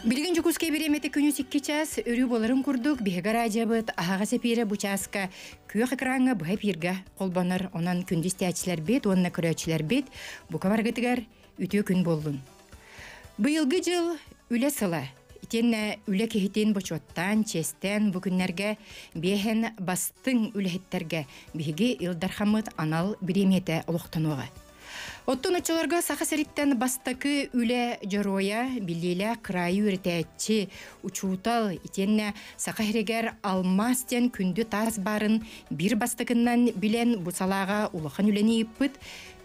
Билигин Дьокуускай бириэмэтэ күнүс 2 час өрүү буоларын курдук биһиги радиобыт аһаҕас эпиирэ бу чааска күөх экраҥҥа быһа эпииргэ холбонор. Онон күндү истээччилэрбит уонна көрөөччүлэрбит бука баргытыгар үтүө күн буоллун. Быйылгы дьыл үлэ сыла. Итиэннэ үлэ киһитин бочуоттаан, чиэстээн бу күннэргэ биэһэн бастыҥ үлэһиттэргэ биһиги Ил Дархаммыт анал бириэмийэтэ олохтонуоҕа. Оттон оччолорго Саха сириттэн бастакы үлэ дьоруойа, биллиилээх кыраайы үөрэтээччи, учуутал, итиэннэ Саха сиригэр алмаас диэн күндү таас баарын биир бастакыннан билэн бу салааҕа улахан үлэни ыыппыт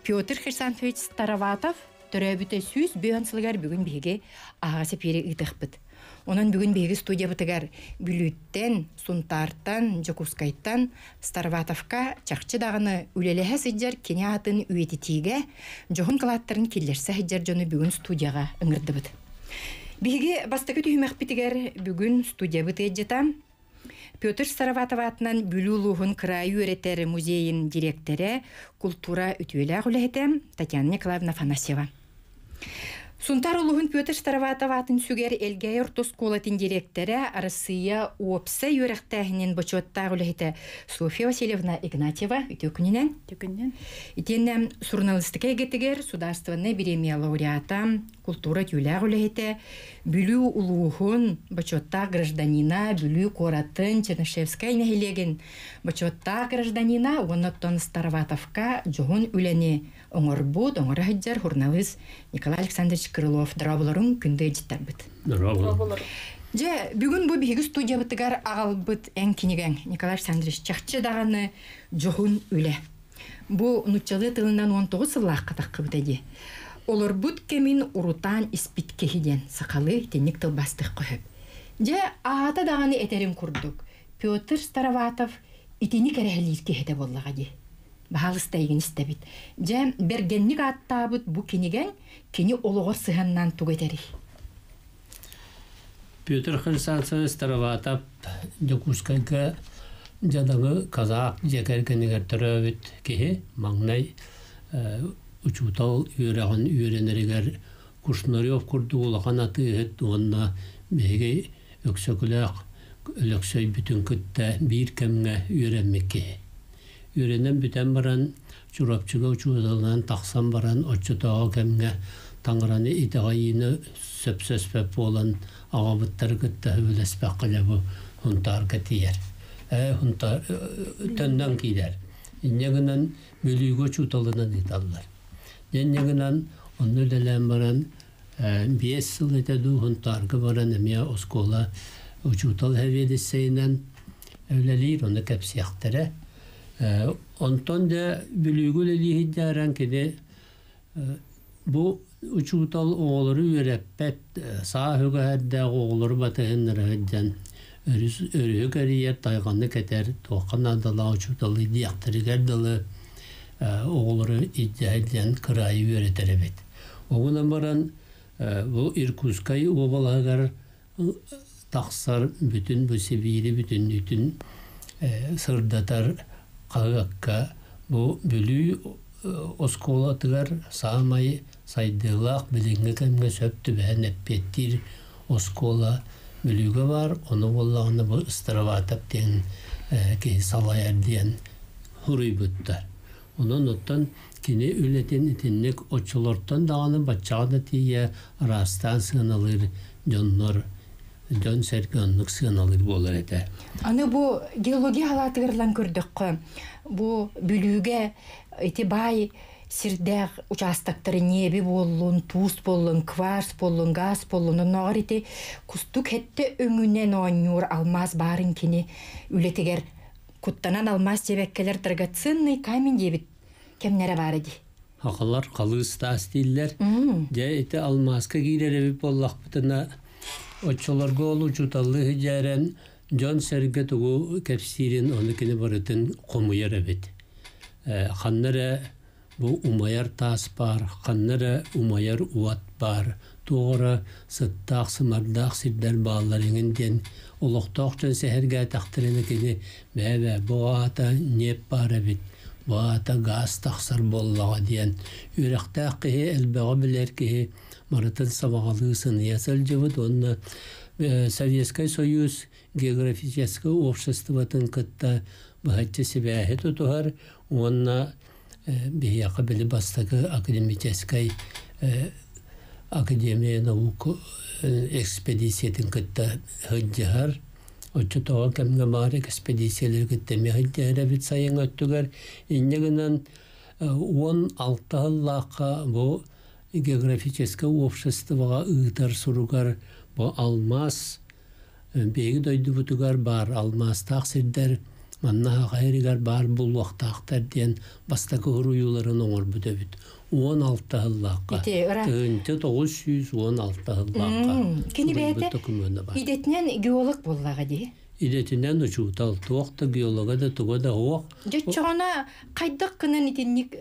Петр Хрисанфович Староватов төрөөбүтэ 105 сылыгар бүгүн биһиги аһаҕас эпиири ыытыахпыт. Онон бүгүн биһиги студиябытыгар Бүлүүттэн, Сунтаартан, Дьокуускайтан Староватовка чахчы даҕаны үлэлэһэ сылдьар кини аатын үйэтитиигэ дьоһун кылааттарын киллэрсэ сылдьар дьону бүгүн студияҕа ыҥырдыбыт. Биһиги бастакы түһүмэхпитигэр бүгүн студиябыт ыалдьыта Петр Староватов аатынан Бүлүү улууһун кыраайы үөрэтэр музейын дириэктэрэ, култуура үтүөлээх үлэһитэ Татьяна Николаевна Афанасьева. Сунтаар улууһун Петр Староватов аатын сүгэр Элгээйи орто оскуолатын дириэктэрэ, Арассыыйа уопсай үөрэхтээһинин бочуоттаах үлэһитэ Софья Васильевна Игнатьева үтүө күнүнэн. Үтүө күнүнэн. Итиэннэ суруналыыстыка эйгэтигэр судаарыстыбаннай бириэмийэ лауреата, култуура түүлээх үлэһитэ, Бүлүү улууһун бочуоттаах гражданина, Бүлүү куоратын Чернышевскай нэһилиэгин бочуоттаах гражданина уонна оттон Староватовка дьоһун үлэни оҥорбут, оҥоро сылдьар суруналыыс Николай Александрович Крылов. Дорооболоруҥ, күндү ыалдьыттарбыт. Дорооболоруҥ. Дьэ, бүгүн бу биһиги студиябытыгар аҕалбыт эн кинигэҥ, Николай Александрович, чахчы даҕаны дьоһун үлэ. Бу нуччалыы тылынан 19 сыллаахха таххыбыта дии. Олорбут кэмин урутаан испит киһи диэн сахалыы итинник тылбаастыахха сөп. Дьэ, аата даҕаны этэрин курдук, Петр Староватов итини кэрэһэлиир киһитэ буоллаҕа дии. Баһаалыста эйигин истэбит. Дьэ, бэргэнник ааттаабыт бу кинигэҥ кини олоҕор сыһыаннаан тугу этэрий? Петр Хрисанфович Староватов Дьокуускайга дьадаҥы казах дьиэ кэргэнигэр төрөөбүт киһи маҥнай учуутал үөрэҕин үөрэнэригэр Кушнарев курдук улахан атыыһыт уонна биһиги Өксөкүлээх Өлөксөйбүтүн кытта биир кэмҥэ үөрэммит киһи. Үөрэнэн бүтэн баран Чурапчыга учууталынан тахсан баран оччотооҕу кэмҥэ таҥараны итэҕэйиини сөпсөспөт буолан аҕабыттары кытта сөбүлэспэккэ дьэ бу Һунтаарга тиийэр. Ээ Һунтаар төннөн киирэр. Инньэ гынан Бүлүүгэ учууталынан ыыталлар. Инньэ гынан онно үлэлээн баран 5 сыл этэ дуу Һунтаарга баран эмиэ оскуола учуутал сэбиэдиссэйинэн үлэлиир, ону кэпсиэхтэрэ. Онтон дьэ Бүлүүгэ үлэлии сылдьааран кини бу учуутал оҕолору үөрэппэт, саа үгэһэрдээх оҕолору батыһыннара сылдьан өрүһү кэрийэр, тайҕаны кэтэр, туохха наадалаах учууталы диэхтэригэр дылы оҕолору илдьэ сылдьан кыраайы үөрэтэр эбит. Оҕунан баран бу Иркутскай уобалаһыгар тахсар бүтүн бу Сибиири бүтүннүүтүн сырдатар хаһыакка бу Бүлүү оскуолатыгар саамай сайдыылаах билиҥҥи кэмҥэ сөп түбэһэн эппиэттиир оскуола Бүлүүгэ баар, ону буоллаҕына бу Староватов диэн киһи салайар диэн суруйбуттар. Онон оттон кини үлэтин итинник оччолортон даҕаны баччаҕа да тиийэ араастаан сыаналыыр дьоннор дьон-сэргэ оннук сыаналыыр буолар этэ. Аны бу геология халаатыгар ылан көрдөххө, бу Бүлүүгэ ити баай сирдээх учаастактары ньиэби буоллун, туус буоллун, кварц буоллун, газ буоллун, оннооҕор ити кустук хэттэ өҥүнэн оонньуур алмаас баарын кини үлэтигэр куттанан алмаас диэбэккэлэр драгоценный камень диэбит кэмнэрэ баара дии. Хахалар халыыс таас дииллэр. Дьэ ити алмааска киирэр эбит буоллахпытына, оччолорго ол учууталлыы сыдьааран дьон-сэргэ тугу кэпсиирин ону кини барытын хомуйар эбит. Ханна эрэ бу умайар таас баар, ханна эрэ умайар уот баар, туох эрэ сыттаах-сымардаах сирдэр бааллар эҥин диэн олохтоох дьон сэһэргээтэхтэринэ кини бээ-бээ бу аата ньиэп баар эбит, бу аата гаас тахсар буоллаҕа диэн үөрэхтээх киһи, элбэҕи билэр киһи. барытын сабаҕалыы сыныйа сылдьыбыт уонна Советскай Союз географическай обществотын кытта быһаччы сибээһи тутуһар уонна биһиэхэ били бастакы академическай Академия наук экспедициятын кытта сылдьыһар. Оччотооҕу кэмҥэ баар экспедициялары кытта эмиэ сылдьыһар эбит сайын өттүгэр. Инньэ гынан 16 сыллаахха бу географическай обществоҕа ыытар суругар бу алмаас биһиги дойдубутугар баар алмаастаах сирдэр манна Саха сиригэр баар буолуохтаахтар диэн бастакы суруйууларын оҥорбут эбит. 16 сыллаахха. 1916 сыллаахха. Кини бэйэтэ идэтинэн геолог буоллаҕа дии. Идэтинэн учуутал, туох да геолога да туга да суох. Дьоччоҕуна хайдах гынан итинник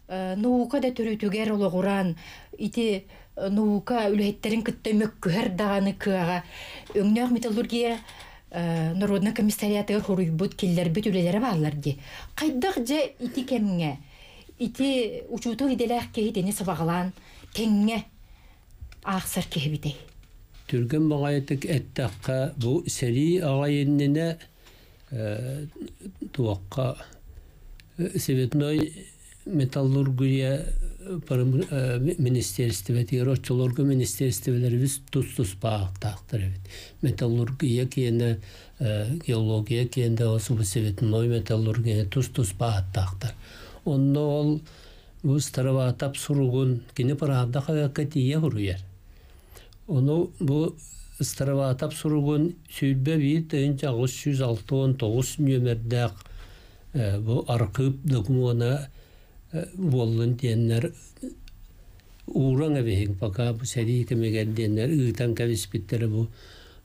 наука да төрүтүгэр олоҕуран ити наука үлэһиттэрин кытта мөккүһэр даҕаны кыаҕа өҥнөөх металлургия народнай комиссариатыгар хоруйбут киллэрбит үлэлэрэ бааллар дии. Хайдах дьэ ити кэмҥэ ити учуутал идэлээх киһи итини сабаҕалаан тэҥҥэ аахсар киһибитэй? Түргэн баҕайытык эттэххэ, бу сэрии аҕай иннинэ туохха Цветной металлургия министиэристибэтигэр оччолорго министиэристибэлэрибит тус-туспаахтаахтар эбит. Металлургия киэнэ, геология киэнэ цветной металлургия тус-туспаахтаахтар. Онно ол бу Староватов суругун кини Правда хаһыакка тиийэ суруйар. Ону бу Староватов суругун 21 1869 нүөмэрдээх бу архыып докумуона буоллун диэннэр уураҥ эбиһиҥ пока бу сэрии кэмигэр диэннэр ыытан кэбиспиттэрэ бу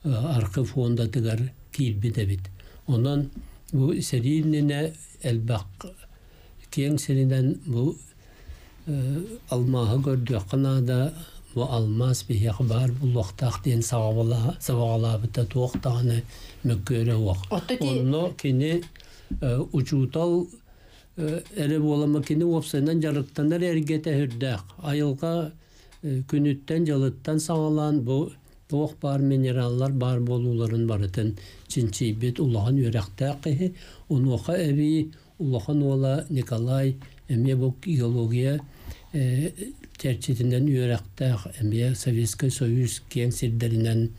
архыып фондатыгар киирбит эбит. Онон бу сэрии иннинэ элбэх киэҥ сиринэн бу алмааһы көрдүөххэ наада, бу алмаас биһиэхэ баар буолуохтаах диэн сабаҕалаабыта туох даҕаны мөккүөрэ суох. Онно кини учуутал эрэ буолама кини уопсайынан дьарыктанар эргэтэ сүрдээх. Айылҕа күнүттэн-дьылыттан саҕалаан бу туох баар минераллар баар буолууларын барытын чинчийбит улахан үөрэхтээх киһи. Онуоха эбии улахан уола Николай эмиэ бу геология чэрчитинэн үөрэхтээх, эмиэ Советскай Союз киэҥ сирдэринэн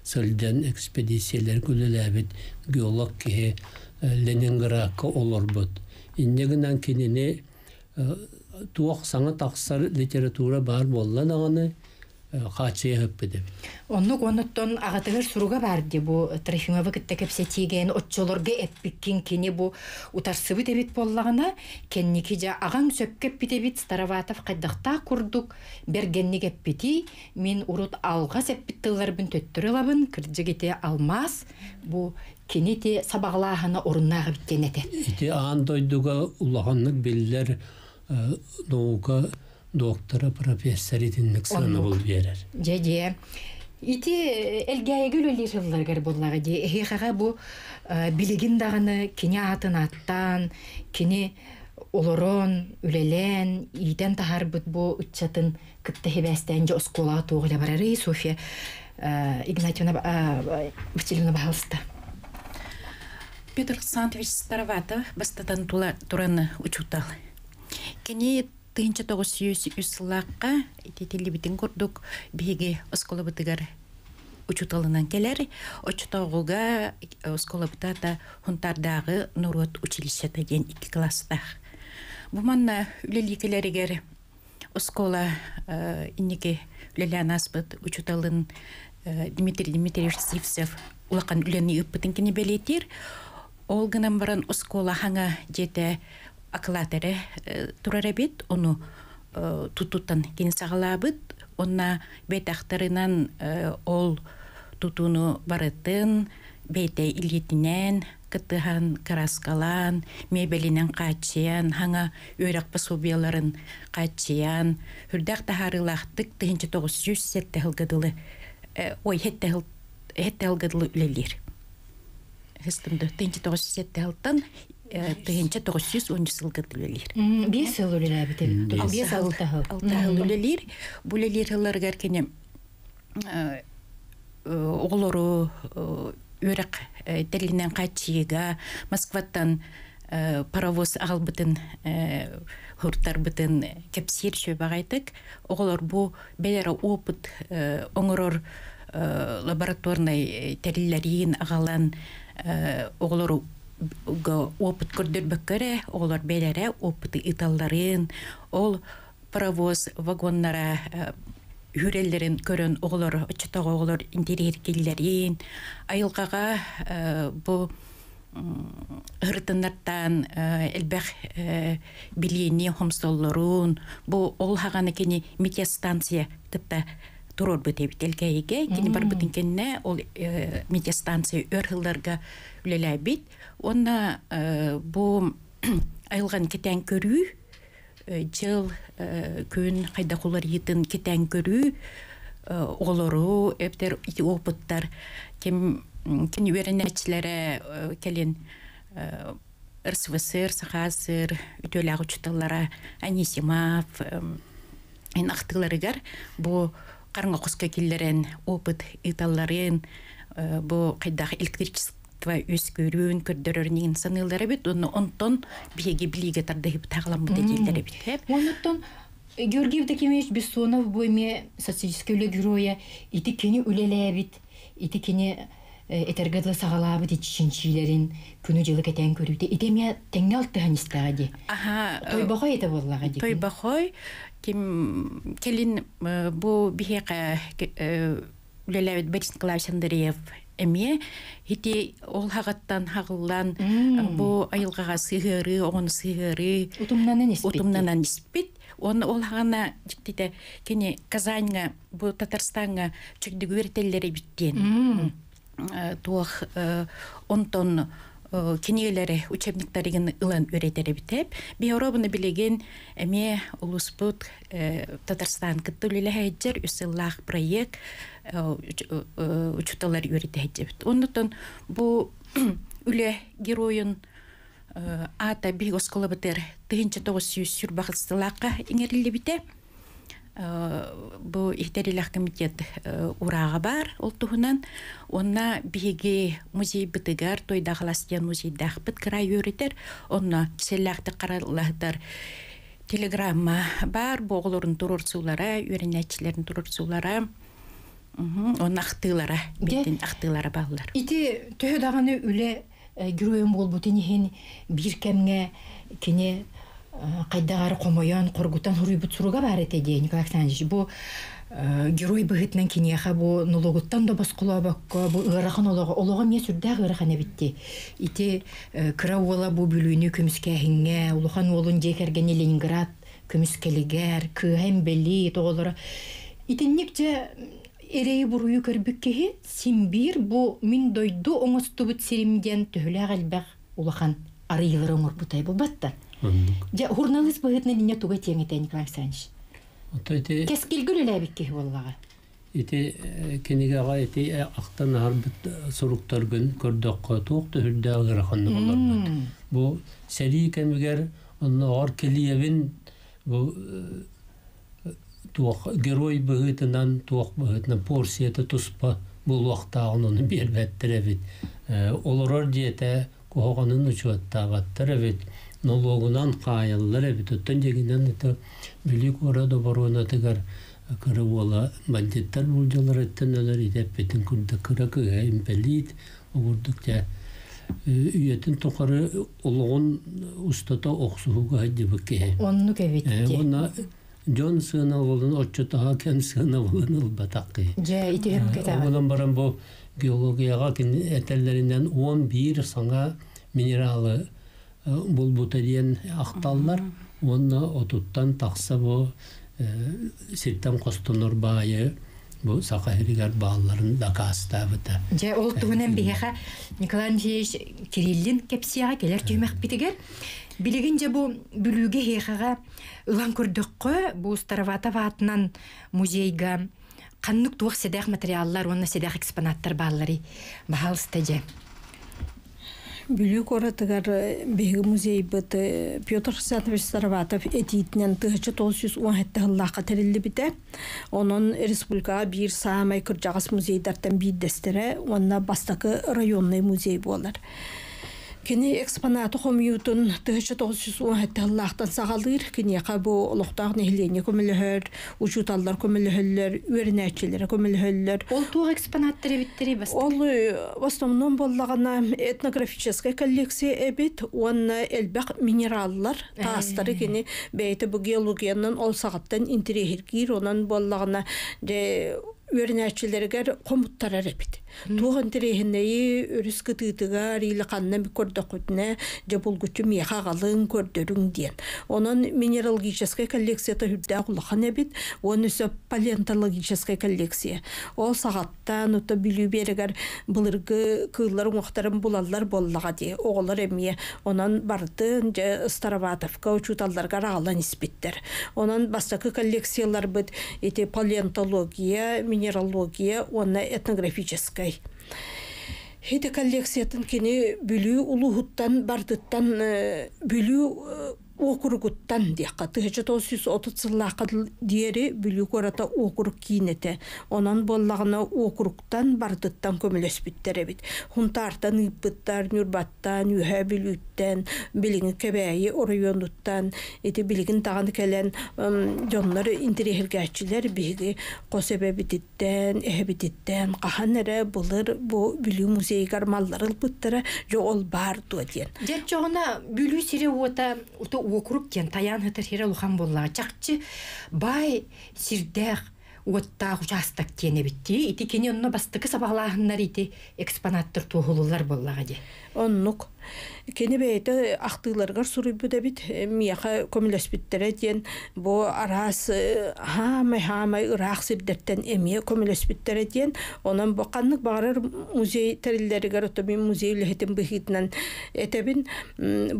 сылдьан экспедициялэргэ үлэлээбит геолог киһи Ленинградка олорбут. Инньэ гынан кинини туох саҥа тахсар литература баар буолла даҕаны хааччыйа ыппыт эбит. Оннук онуттан аҕатыгар суруга баар дии бу Трофимовы кытта кэпсэтиигэ оччолорго эппиккин кини бу утарсыбыт эбит буоллаҕына кэнники дьэ аҕаҥ сөпкө эппит эбит Староватов хайдахтаах курдук бэргэнник эппитий мин урут алҕас эппит тылларбын төттөрү ылабын кырдьык ити алмаас бу кини ити сабаҕалааһына оруннаах эбит диэн этэ. Ити аан дойдуга улаханнык биллэр наука доктора, профессор итинник сыанабыл биэрэр. Дьэ дьэ. Ити Элгээйигэ үлэлиир сылларыгар буоллаҕа дии. Эһиэхэҕэ бу билигин даҕаны кини аатын ааттаан, кини олорон, үлэлээн, иитэн таһаарбыт бу ыччатын кытта сибээстээн дьэ оскуолаҕа туох үлэ барарый, Софья Игнатьевна Васильевна баһалыста. Петр Александрович Староватов бастатан туран учуутал. Кини 1903 сыллаахха ититиллибитин курдук биһиги оскуолабытыгар учууталынан кэлэр. Оччотооҕуга оскуолабыта Хунтаардааҕы норуот училищета диэн икки класстаах. Бу манна үлэлии кэлэригэр оскуола инники үлэлээн ааспыт учууталын Дмитрий Дмитриевич Сивцев улахан үлэни ыыппытын кини бэлиэтиир. Ол гынан баран оскуола хаҥа дьиэтэ акылаат эрэ турар эбит. Ону тутуттан кини саҕалаабыт. Онна бэйтэхтарынан ол тутууну барытын бэйэтэ илиитинэн кыттыһан, кырааскалаан, мебелинэн хааччыйан, хаҥа үөрэх пособиеларын хааччыйан, үрдээх таһаарыылаахтык 1907 сылга дылы ой 7 сылга дылы үлэлиир. Хыстымды 1907 сылтан 1910 сылга үлэлиир. 5 сыл үлэлээбит эбит. 5 6 сыл. 6 сыл үлэлиир. Бу үлэлиир сылларыгар кини оҕолору үөрэх тэрилинэн хааччыйыыга Москваттан паровоз аҕалбытын хуртарбытын кэпсиир сүбэҕайтык оҕолор бу бэйэрэ опыт оҥорор лабораторнай тэриллэриин аҕалан оҕолору опыт көрдөрбөккө эрэ оҕолор бэйэлэрэ опыты ыыталларын ол паровоз вагоннара үрэллэрин көрөн оҕолор оччотооҕу оҕолор интэриэһиргииллэрин айылҕаҕа бу ырытыннартаан элбэх билиини хомсоллорун бу ол хаҕаны кини метеостанция кытта туруорбут эбит Элгээйигэ кини барбытын кэннэ ол метеостанция өр сылларга үлэлээбит уонна бу айылҕаны кэтээн көрүү дьыл күн хайдах уларыйыытын кэтээн көрүү оҕолору эбэтэр ити опыттар ким кини үөрэнээччилэрэ кэлин РСВСР, Сахаасыр үтүөлээх учууталлара Анисимов ин ахтыыларыгар бу хараҥа хоско киллэрэн опыт ыыталларын бу хайдах электричество үөскүүрүн көрдөрөрүн иҥин саныыллар эбит уонна онтон биһиги билиигэ тардыһыбыт хаҕаламмыт дииллэр эбит. Онуттан Георгий Евдокимович Бессонов бу эмиэ социалистическай үлэ геройа ити кини үлэлээбит ити кини этэргэ дылы саҕалаабыт иччинчиилэрин күнү-дьылы кэтээн көрүүтэ ити эмиэ тэҥҥэ алтыһан истэҕэ дии. Аха. Тойбохой этэ буоллаҕа дии. Тойбохой ким кэлин бу биһиэхэ үлэлээбит Борис Николаевич Андреев эмиэ ити ол хаҕыттан хаҕыллан бу айылҕаҕа сыһыарыы оҕону сыһыарыы утумнанан испит утумнанан испит уонна ол хаҕана дьиктитэ кини Казаньҥа бу Татарстаҥҥа чөгдүгү үөрэтэллэр эбит диэн туох онтон кинигэлэри учебниктарыгын ылан үөрэтэр эбит. Биһоробуну билигин эмиэ улуспут Татарстан кытта үлэлэһэйдэр үс сыллаах проект учууталлар үөрэтэ Оннутон бу үлэ геройун аата биһиги оскуолабытыгар 1928 сыллаахха иҥэриллибитэ. Бу иһитэрилэх комитет урааҕа баар ол туһунан. Онно биһиги музейбытыгар Тойдаахалас диэн музейдаахпыт кыраай үөрэтэр. Онно киселлээхтик хараллаһытар телеграмма баар бу оҕолорун туруорсуулара, үөрэнээччилэрин туруорсуулара, онно ахтыылара, бэйэтин ахтыылара бааллар. Ити төһө даҕаны үлэ геройун буолбутун иһин биир кэмҥэ кини хайдаҕар хомойон, хоргутан суруйбут суруга баар этэ диэ Николай Александрович. Бу герой быһыытынан киниэхэ бу нулугуттан да босхолообокко бу ыарахан олоҕо олоҕо эмиэ сүрдээх ыарахан эбит дии. Ити кыра уола бу Бүлүүнү көмүскээһиҥҥэ, улахан уолун дьиэ кэргэни Ленинград көмүскэлигэр, кыыһа инбэлиит оҕолоро. Итинник дьэ эрэйи-буруйу көрбүт киһи син биир бу мин дойду оҥостубут сирим диэн төһөлөөх элбэх улахан арыйыылары оҥорбутай булбаттар. Дьэ, журналист быһыытынан инньэ туга этиэҥ этэ Николай Александрович? Кэскилгэ үлэлээбит киһи буоллаҕа. Ити кинигэҕэ ити ахтан аһарбыт суруктаргын көрдөххө туох да үрдээх ыараханнык олорбут. Бу сэрии кэмигэр оннооҕор Килиевин бу туох герой быһыытынан туох быһыытынан порцията туспа буолуохтааҕын ону биэрбэттэр эбит. Олорор дьиэтэ куһаҕанын учуоттаабаттар эбит. Нолуогунан хаайаллар эбит. Оттон дьиҥинэн это Бүлүү куорат оборуонатыгар кыра уола бандиттар булдьаларыттан өлөр идэппитин курдук кыра кыыһа импэлиит обурдук дьэ үйэтин тухары олоҕун устата охсуһууга сылдьыбыт киһи. Оннук эбит. Уонна дьон сыанабылын оччотоҕо кэм сыанабылын ылбатах киһи. Дьэ, ити өпкөтөҕө. Онон баран бу геологияҕа этэллэринэн 11 саҥа минералы булбута диэн ахталлар уонна отуттан тахса бу сиртэн хостонор баайы бу Саха сиригэр баалларын дакаастаабыта. Дьэ, ол туһунан биһиэхэ Николай Андреевич Кириллин кэпсиэҕэ кэлэр түһүмэхпитигэр. Билигин дьэ бу Бүлүүгэ эһиэхэҕэ ылан көрдөххө, бу Староватов аатынан музейга ханнык туох сэдэх материаллар уонна сэдэх экспонаттар баалларый? Баһаалыста дьэ. Бүлүү куоратыгар биһиги музейбыт Петр Хрисанович Староватов этиитинэн 1917 сыллаахха тэриллибитэ. Онон республикаҕа биир саамай кырдьаҕас музейдартан биирдэстэрэ уонна бастакы районный музей буолар. Кини экспонаты хомуйуутун 1917 сыллаахтан саҕалыыр. Киниэхэ бу олохтоох нэһилиэнньэ көмөлөһөр, учууталлар көмөлөһөллөр, үөрэнээччилэрэ көмөлөһөллөр. Ол туох экспонаттар эбиттэрий бастакы? Ол в основном буоллаҕына этнографическай коллекция эбит уонна элбэх минераллар, таастары кини бэйэтэ бу геологиянан ол саҕаттан интириэһиргиир, онон буоллаҕына дьэ үөрэнээччилэригэр хомуттарар эбит. Туох интэриэһинэйи өрүс кытыытыгар или ханна көрдөххүтүнэ дьэ булгуччу миэхэ аҕалыҥ, көрдөрүҥ диэн. Онон минералогическай коллекцията үрдээх улахан эбит, уонна өссө палеонтологическай коллекция. Ол саҕаттан ута Бүлүү биэрэгэр былыргы кыыллар уҥуохтарын булаллар буоллаҕа дии. Оҕолор эмиэ онон бардын дьэ Староватовка учууталларга аҕалан испиттэр. Онон бастакы коллекцияларбыт ити палеонтология, минералогия уонна этнографическай. Ити коллекциятын кини Бүлүү улууһуттан бардыттан Бүлүү уокуругуттан диэххэ 1930 сыллаахха диэри Бүлүү куората уокурук киинэтэ. Онон буоллаҕына уокуруктан бардыттан көмөлөспүттэр эбит. Хунтаартан ыыппыттар, Ньурбаттан, Үөһээ Бүлүүттэн, билиҥҥи Кэбээйи оройуонуттан ити билигин даҕаны кэлэн дьоннор интэриэһиргээччилэр биһиги хос эбэбититтэн, эһэбититтэн хаһан эрэ былыр бу Бүлүү музейыгар маллары ылбыттара, дьэ ол баар дуо диэн. Дьэ оччоҕуна Бүлүү сирэ-уота ута уокурук диэн тайаан сытар сирэ улахан буоллаҕа. Чахчы баай сирдээх уоттаах учаастак диэн эбит дии. Ити кини онно бастакы сабаҕалааһыннар ити экспонаттар туоһулуллар буоллаҕа дии. Оннук. Кини бэйэтэ ахтыыларыгар суруйбут эбит. Миэхэ көмөлөспүттэрэ диэн бу араас хаамай-хаамай ыраах сирдэртэн эмиэ көмөлөспүттэрэ диэн. Онон бу ханнык баҕарар музей тэриллэригэр ото мин музей үлэһитин быһыытынан этэбин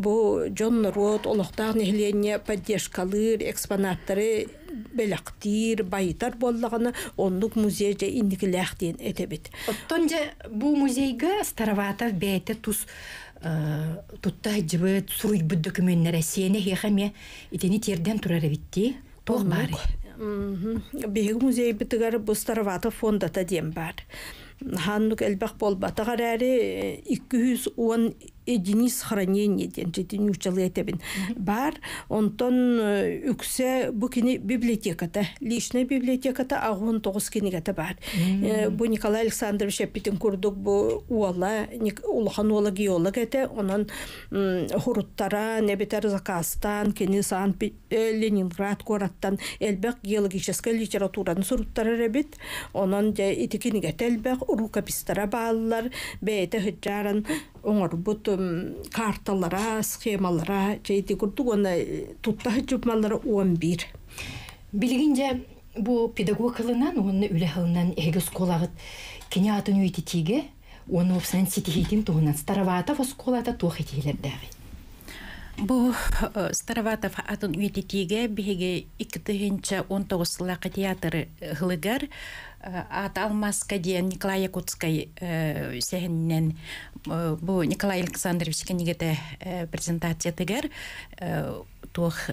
бу дьон норуот олохтоох нэһилиэнньэ поддержкалыыр экспонаттары бэлэхтиир, байытар буоллаҕына, оннук музей дьэ инникилээх диэн этэбит. Оттон дьэ бу музейга Староватов бэйэтэ тус тутта сылдьыбыт, суруйбут докумүөннэрэ сиэнэ эһиэхэ эмиэ итини тиэрдэн турар эбит дии. Туох баар? Биһиги музейбытыгар бу Староватов фондата диэн баар. Ханнык элбэх буолбатах эрээри 210 единиц хранения диэн дьиэтин нууччалыы этэбин бар. Онтон үксэ бу кини библиотеката, личная библиотеката 19 кинигэтэ бар. Бу Николай Александрович эппитин курдук бу уола, улахан уола геолог этэ, онон хуруттаран, эбэтэр заказтаан кини Санкт Ленинград куораттан элбэх геологическай литератураны суруттарар эбит. Онон дьэ ити кинигэтэ элбэх, рукопистара бааллар, бэйэтэ сыдьааран оҥорбут карталара, схемалара, дьэ ити курдук уонна тутта сылдьыбмаллара 11. Билигин дьэ бу педагог хылынан уонна үлэ хылынан эһиги оскуолаҕыт кини атын үйэтитиигэ уонна уопсайынан ситиһиитин туһунан Староватов оскуолата туох этиилэрдээҕий? Бу Староватов атын үйэтитиигэ биһиги 2019 сыллаахха театр ыһылыгар Аата алмааска диэн Николай Якутскай сэһэнинэн бу Николай Александрович кинигэтэ презентациятыгар туох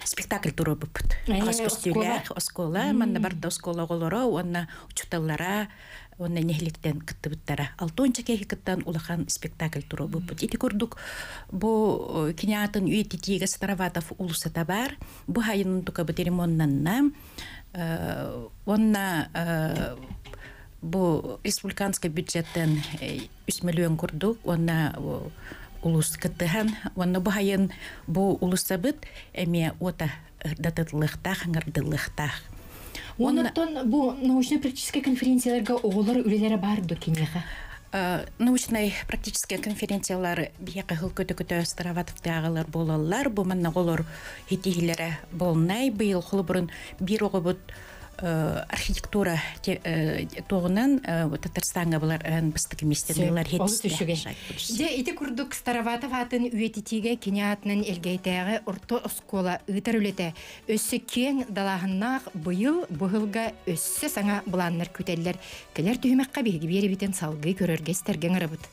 спектакль туруорбуппут. Аҕыс көстүүлээх оскуола, манна барда оскуола оҕолоро уонна учууталлара уонна нэһиликтэн кыттыбыттара. Алтонча киһи кыттан улахан спектакль туруорбуппут. Ити курдук бу кини аатын үйэтитиигэ Староватов уулуссата баар. Бу хайын тукабыт ремоннанна. Уонна бу республиканский бюджеттен 3 миллион курдук уонна улус кыттыһан уонна бу хайын бу улуссабыт эмиэ уота ырдатыллыахтаах ыңырдыллыахтаах. Оннуттан бу научно-практическай конференцияларга оҕолор үлэлэрэ баар дуо киниэхэ? Научнай практическай конференциялар биһиэхэ хыл көтө-көтө Староватовтааҕылар буолаллар. Бу манна оҕолор итиһилэрэ болнай. Быйыл холобурун биир оҕобут архитектура туоҕунан Татарстаҥҥа булар бастакы миэстэлэр Дьэ ити курдук Староватов аатын үйэтитиигэ кини аатынан Элгээйитээҕи орто оскуола ыытар үлэтэ өссө киэҥ далааһыннаах быйыл бу сылга өссө саҥа былааннар күтэллэр. Кэлэр түһүмэххэ биһиги биэрэбитин салгыы көрөргө истэргэ ыҥырабыт.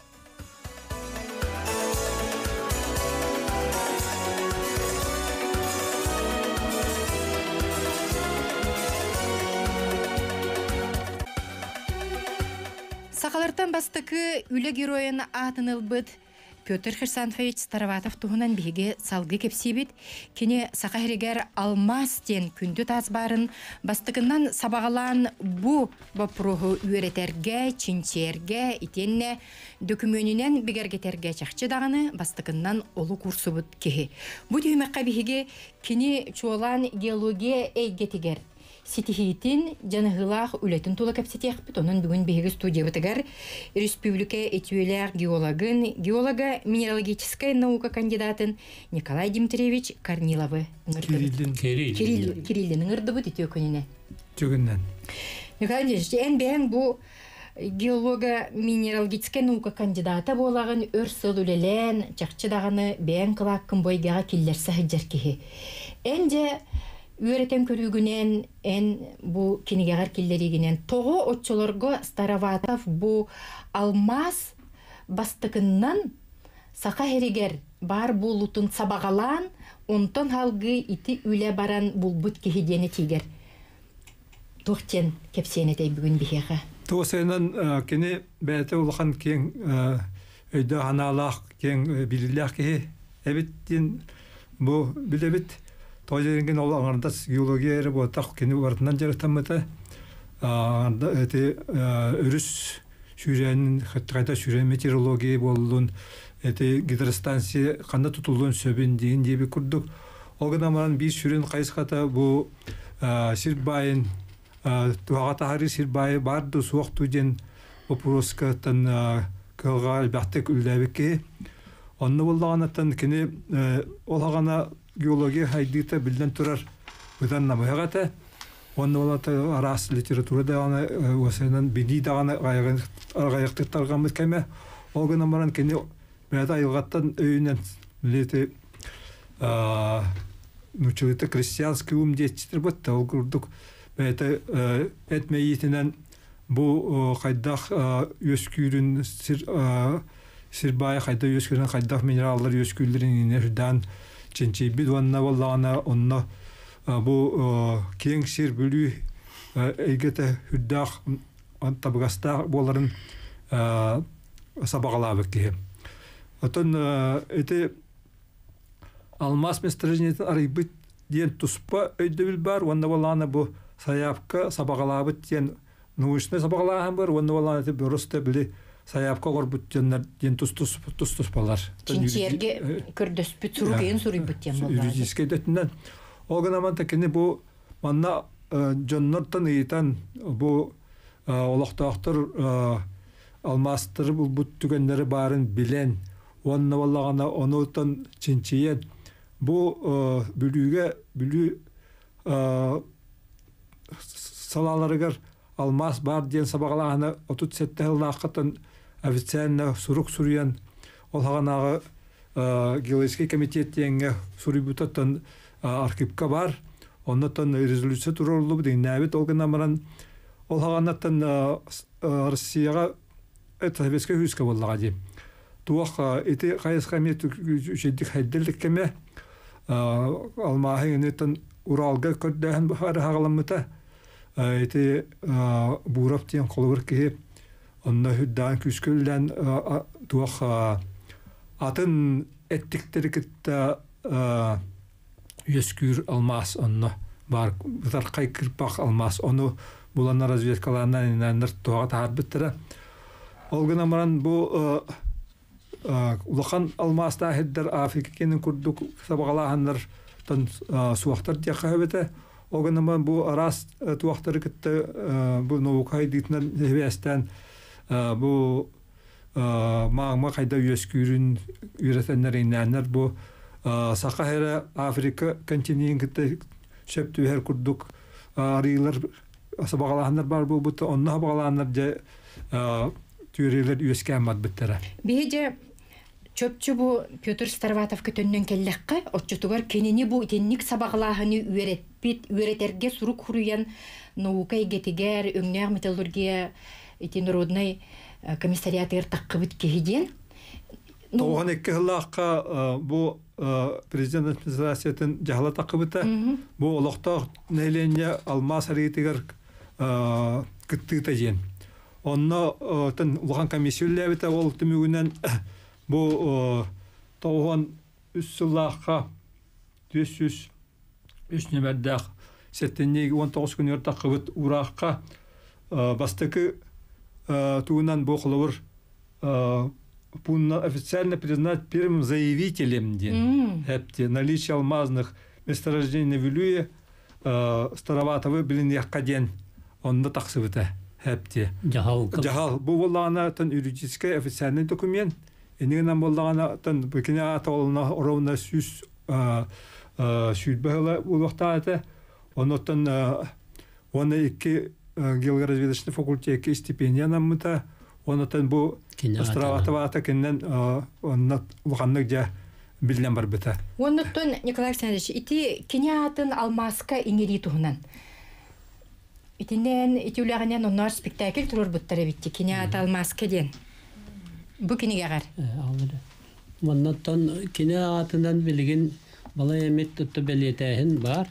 Сахалартан бастакы үлэ геройун аатын ылбыт Петр Хрисанфович Староватов туһунан биһиги салгыы кэпсиибит. Кини Саха сиригэр алмаас диэн күндү таас баарын бастакынан сабаҕалаан бу боппуруоһу үөрэтэргэ, чинчийэргэ, итиэннэ дөкүмүөнүнэн бигэргэтэргэ чахчы даҕаны бастакынан олук уурсубут киһи. Бу түһүмэххэ биһиги кини чуолаан геология эйгэтигэр ситиһиитин, дьаныһыылаах үлэтин тула кэпсэтиэхпит. Онон бүгүн биһиги студиябытыгар республика үтүөлээх геологын, геолога минералогическай наука кандидатын Николай Дмитриевич Корниловы ыҥырдыбыт. Кириллин. Кириллин ыҥырдыбыт үтүө күнүнэн. Түгүннэн. Николай Дмитриевич, эн бэйэҥ бу геолога минералогическай наука кандидата буолаҕын өр сыл үлэлээн, чахчы даҕаны бэйэҥ кылааккын бу эйгэҕэ киллэрсэ сылдьар киһи. Эн дьэ үөрэтэн көрүүгүнэн, эн бу кинигэҕэр киллэриигинэн тоҕо оччолорго Староватов бу алмаас бастакыннан Саха сиригэр баар буолуутун сабаҕалаан, онтон салгыы ити үлэ баран булбут киһи диэн этиигэр туох диэн кэпсиэн этэй бүгүн биһиэхэ? Туосайынан кини бэйэтэ улахан киэҥ өйдөөх санаалаах, киэҥ билиилээх киһи эбит диэн бу билэбит. Тоҕо диэҥҥин ол аҥардас геология эрэ буолтах кини барытынан дьарыктаммыта. Эти өрүс сүүрээнин хайта сүүрээн метеорология буоллун, эти гидростанция ханна тутуллуон сөбүн диэн диэби курдук. Ол гынан баран биир сүрүн хайысхата бу сир баайын туһаҕа таһаарыы сир баайы баар дуу суох дуу диэн боппуруоскаттан кыһалҕа элбэхтик үлэлээбит киһи. Онно буоллаҕынаттан кини ол аҕана геология хайдыыта биллэн турар быдан намыһах этэ. Онно буолата араас литература даҕаны уосайынан билии даҕаны аҕыйахтык тарҕаммыт кэмэ. Ол гынан баран кини бэйэтэ айылҕаттан өйүнэн билиэти нууччалыыта крестьянский ум диэччитэр бытта ол курдук бэйэтэ эт мэйиитинэн бу хайдах үөскүүрүн сир сир баайа хайдах үөскүүрүн хайдах минераллар үөскүүллэрин иҥинэ үрдээн чинчийбит уонна буоллаҕына онно бу киэҥ сир Бүлүү эйгэтэ үрдээх табыгастаах буоларын сабаҕалаабыт киһи. Оттон ити алмаас месторождениетын арыйбыт диэн туспа өйдөбүл баар уонна буоллаҕына бу сайаапка сабаҕалаабыт диэн научнай сабаҕалааһын бар уонна буоллаҕына ити просто били сайаапка оҥорбут дьоннор диэн тус туспалар. Чинчийэргэ көрдөспүт сурук суруйбут диэн буоллаҕа. Юридическэй өттүнэн. Ол гынан кини бу манна дьоннортон ыйытан бу олохтоохтор алмаастары булбут түгэннэри баарын билэн уонна буоллаҕына онутан чинчийэн бу Бүлүүгэ Бүлүү салааларыгар алмаас баар диэн сабаҕалааһына 37 сыллааххытын официально сурук суруйан ол хаҕанааҕы геологический комитет диэҥҥэ суруйбутаттан архивка баар. Оннотон резолюция туруоруллубут иҥнээбит ол гынан баран ол хаҕанаттан Россияҕа советскай күүскэ буоллаҕа дии. Туох ити хайысха эмиэ үчүгэйдик хайдыллык кэмэ алмааһы инниттэн Уралга көрдөөһүн баһаҕаламмыта. Ити Буров диэн холобур киһи онно үрдээн күүскэ үллээн туох атын эттиктэри кытта үөскүүр алмаас онно баар бытархай кырпах алмаас ону буланнар разведкалааннар инаннар туоҕа таһаарбыттара. Ол гынан баран бу улахан алмаастаах сирдэр Африка киэнин курдук сабаҕалааһыннар суохтар диэххэ сөп этэ. Ол гынан баран бу араас туохтары кытта бу наука хайдыытынан сибээстээн бу маагма хайда үөскүүрүн үөрэтэннэр иҥнээннэр бу Саха сирэ Африка континенын кытта сөп түбэһэр курдук арыылар сабаҕалааһыннар баар буолбута. Онно сабаҕалааннар дьэ түөрүлэр үөскээн барбыттара. Биһи дьэ чопчу бу Петр Староватовка төннөн кэллэххэ, оччотугар кинини бу итинник сабаҕалааһыны үөрэппит, үөрэтэргэ сурук суруйан наука эйгэтигэр, өҥнөөх металлургия ити народнай комиссариатыгар таххыбыт киһи диэн. 92 сыллаахха бу президент администрациятын дьаһала таххыбыта. Бу олохтоох нэһилиэнньэ алмаас арыытыгар кыттыыта диэн. Онно тэн улахан комиссия үлэлээбитэ, ол түмүгүнэн бу 93 сыллаахха 403 нүмердээх сэтинньи 19 күнүгэр таххыбыт уураахха бастакы тугунан бу холобур пунна официально признать первым заявителем диэн эпти наличие алмазных месторождений на Вилюе Староватовы билиниэххэ диэн онно тахсыбыта эпти. Дьаһал. Дьаһал бу буоллаҕына тон юридическай официальный документ инигинэн буоллаҕына тон бикини аата олуна ровно 120 ыла буолуохтаах этэ. Оннуттан уонна икки геологоразведочный факультекка стипендия анаммыта. Оннуттан бу Староватов аата кининэн онно улаханнык дьэ биллэн барбыта. Оннуттан Николай Александрович ити кини аатын алмааска иҥэрии туһунан. Итинэн ити үлэҕинэн онноор спектакль туруорбуттар эбитти. Кини аата алмааска диэн. Бу кинигэҕэр. Маннаттан кини аатынан билигин балай эмит тутта бэлиэтээһин бар.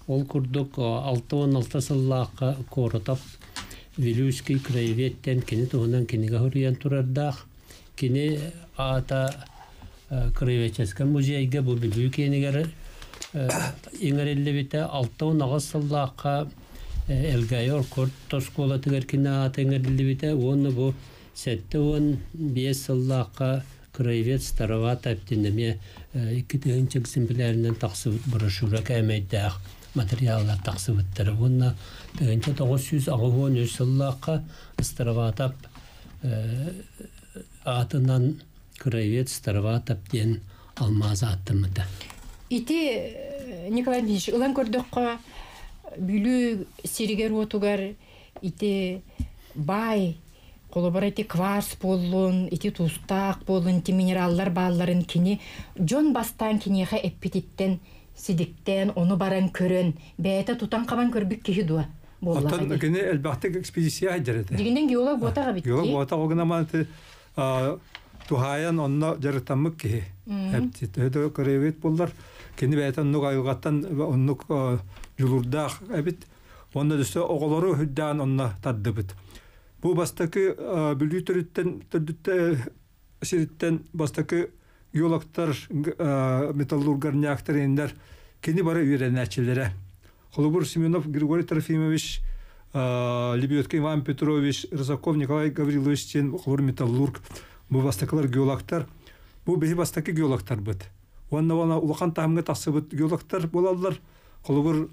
Ол курдук 66 сыллаахха Коротов Вилюйский краеведтен кини туһунан кинигэ суруйан турардаах. Кини аата краеведческай музейга бу Бүлүү киэнигэр иҥэриллибитэ. 68 сыллаахха Элгээйи орто оскуолатыгар кини аата иҥэриллибитэ уонна бу 75 сыллаахха краевед Староватов диэн эмиэ 2000 экземплярынан тахсыбыт брошюра кээмэйдээх материаллар тахсыбыттара. Уонна 1983 сыллаахха Староватов аатынан краевед Староватов диэн алмаас ааттаммыта. Ити Николай Ильич ылан көрдөххө Бүлүү сиригэр уотугар ити баай холобура ити кварц буоллун, ити туустаах буоллун, ити минераллар баалларын кини дьон бастаан киниэхэ эппититтэн сидиктээн, ону баран көрөн, бэйэтэ тутан-хабан көрбүт киһи дуо буоллаҕа Оттон дии. кини элбэхтик экспедиция сылдьар этэ. Дьиҥинэн геолог буотах эбит Геолог дии. буотах ол гынан туһаайан онно дьарыктаммыт киһи. Эпти төһө да краевед буоллар, кини бэйэтэ оннук айылҕаттан оннук дьулуурдаах эбит. Онно өссө оҕолору үрдээн онно тардыбыт. Бу бастакы Бүлүү төрүттэн төрдүттэ сириттэн бастакы геологтар, металлургар, иннэр кини бары үөрэнээччилэрэ. Холобур Семенов Григорий Трофимович, Лебедко Иван Петрович, Рысаков Николай Гаврилович диэн холобур металлург, бу бастакылар геологтар. Бу биһи бастакы геологтарбыт. Уонна уонна улахан таһымҥа тахсыбыт геологтар буолаллар. Холобур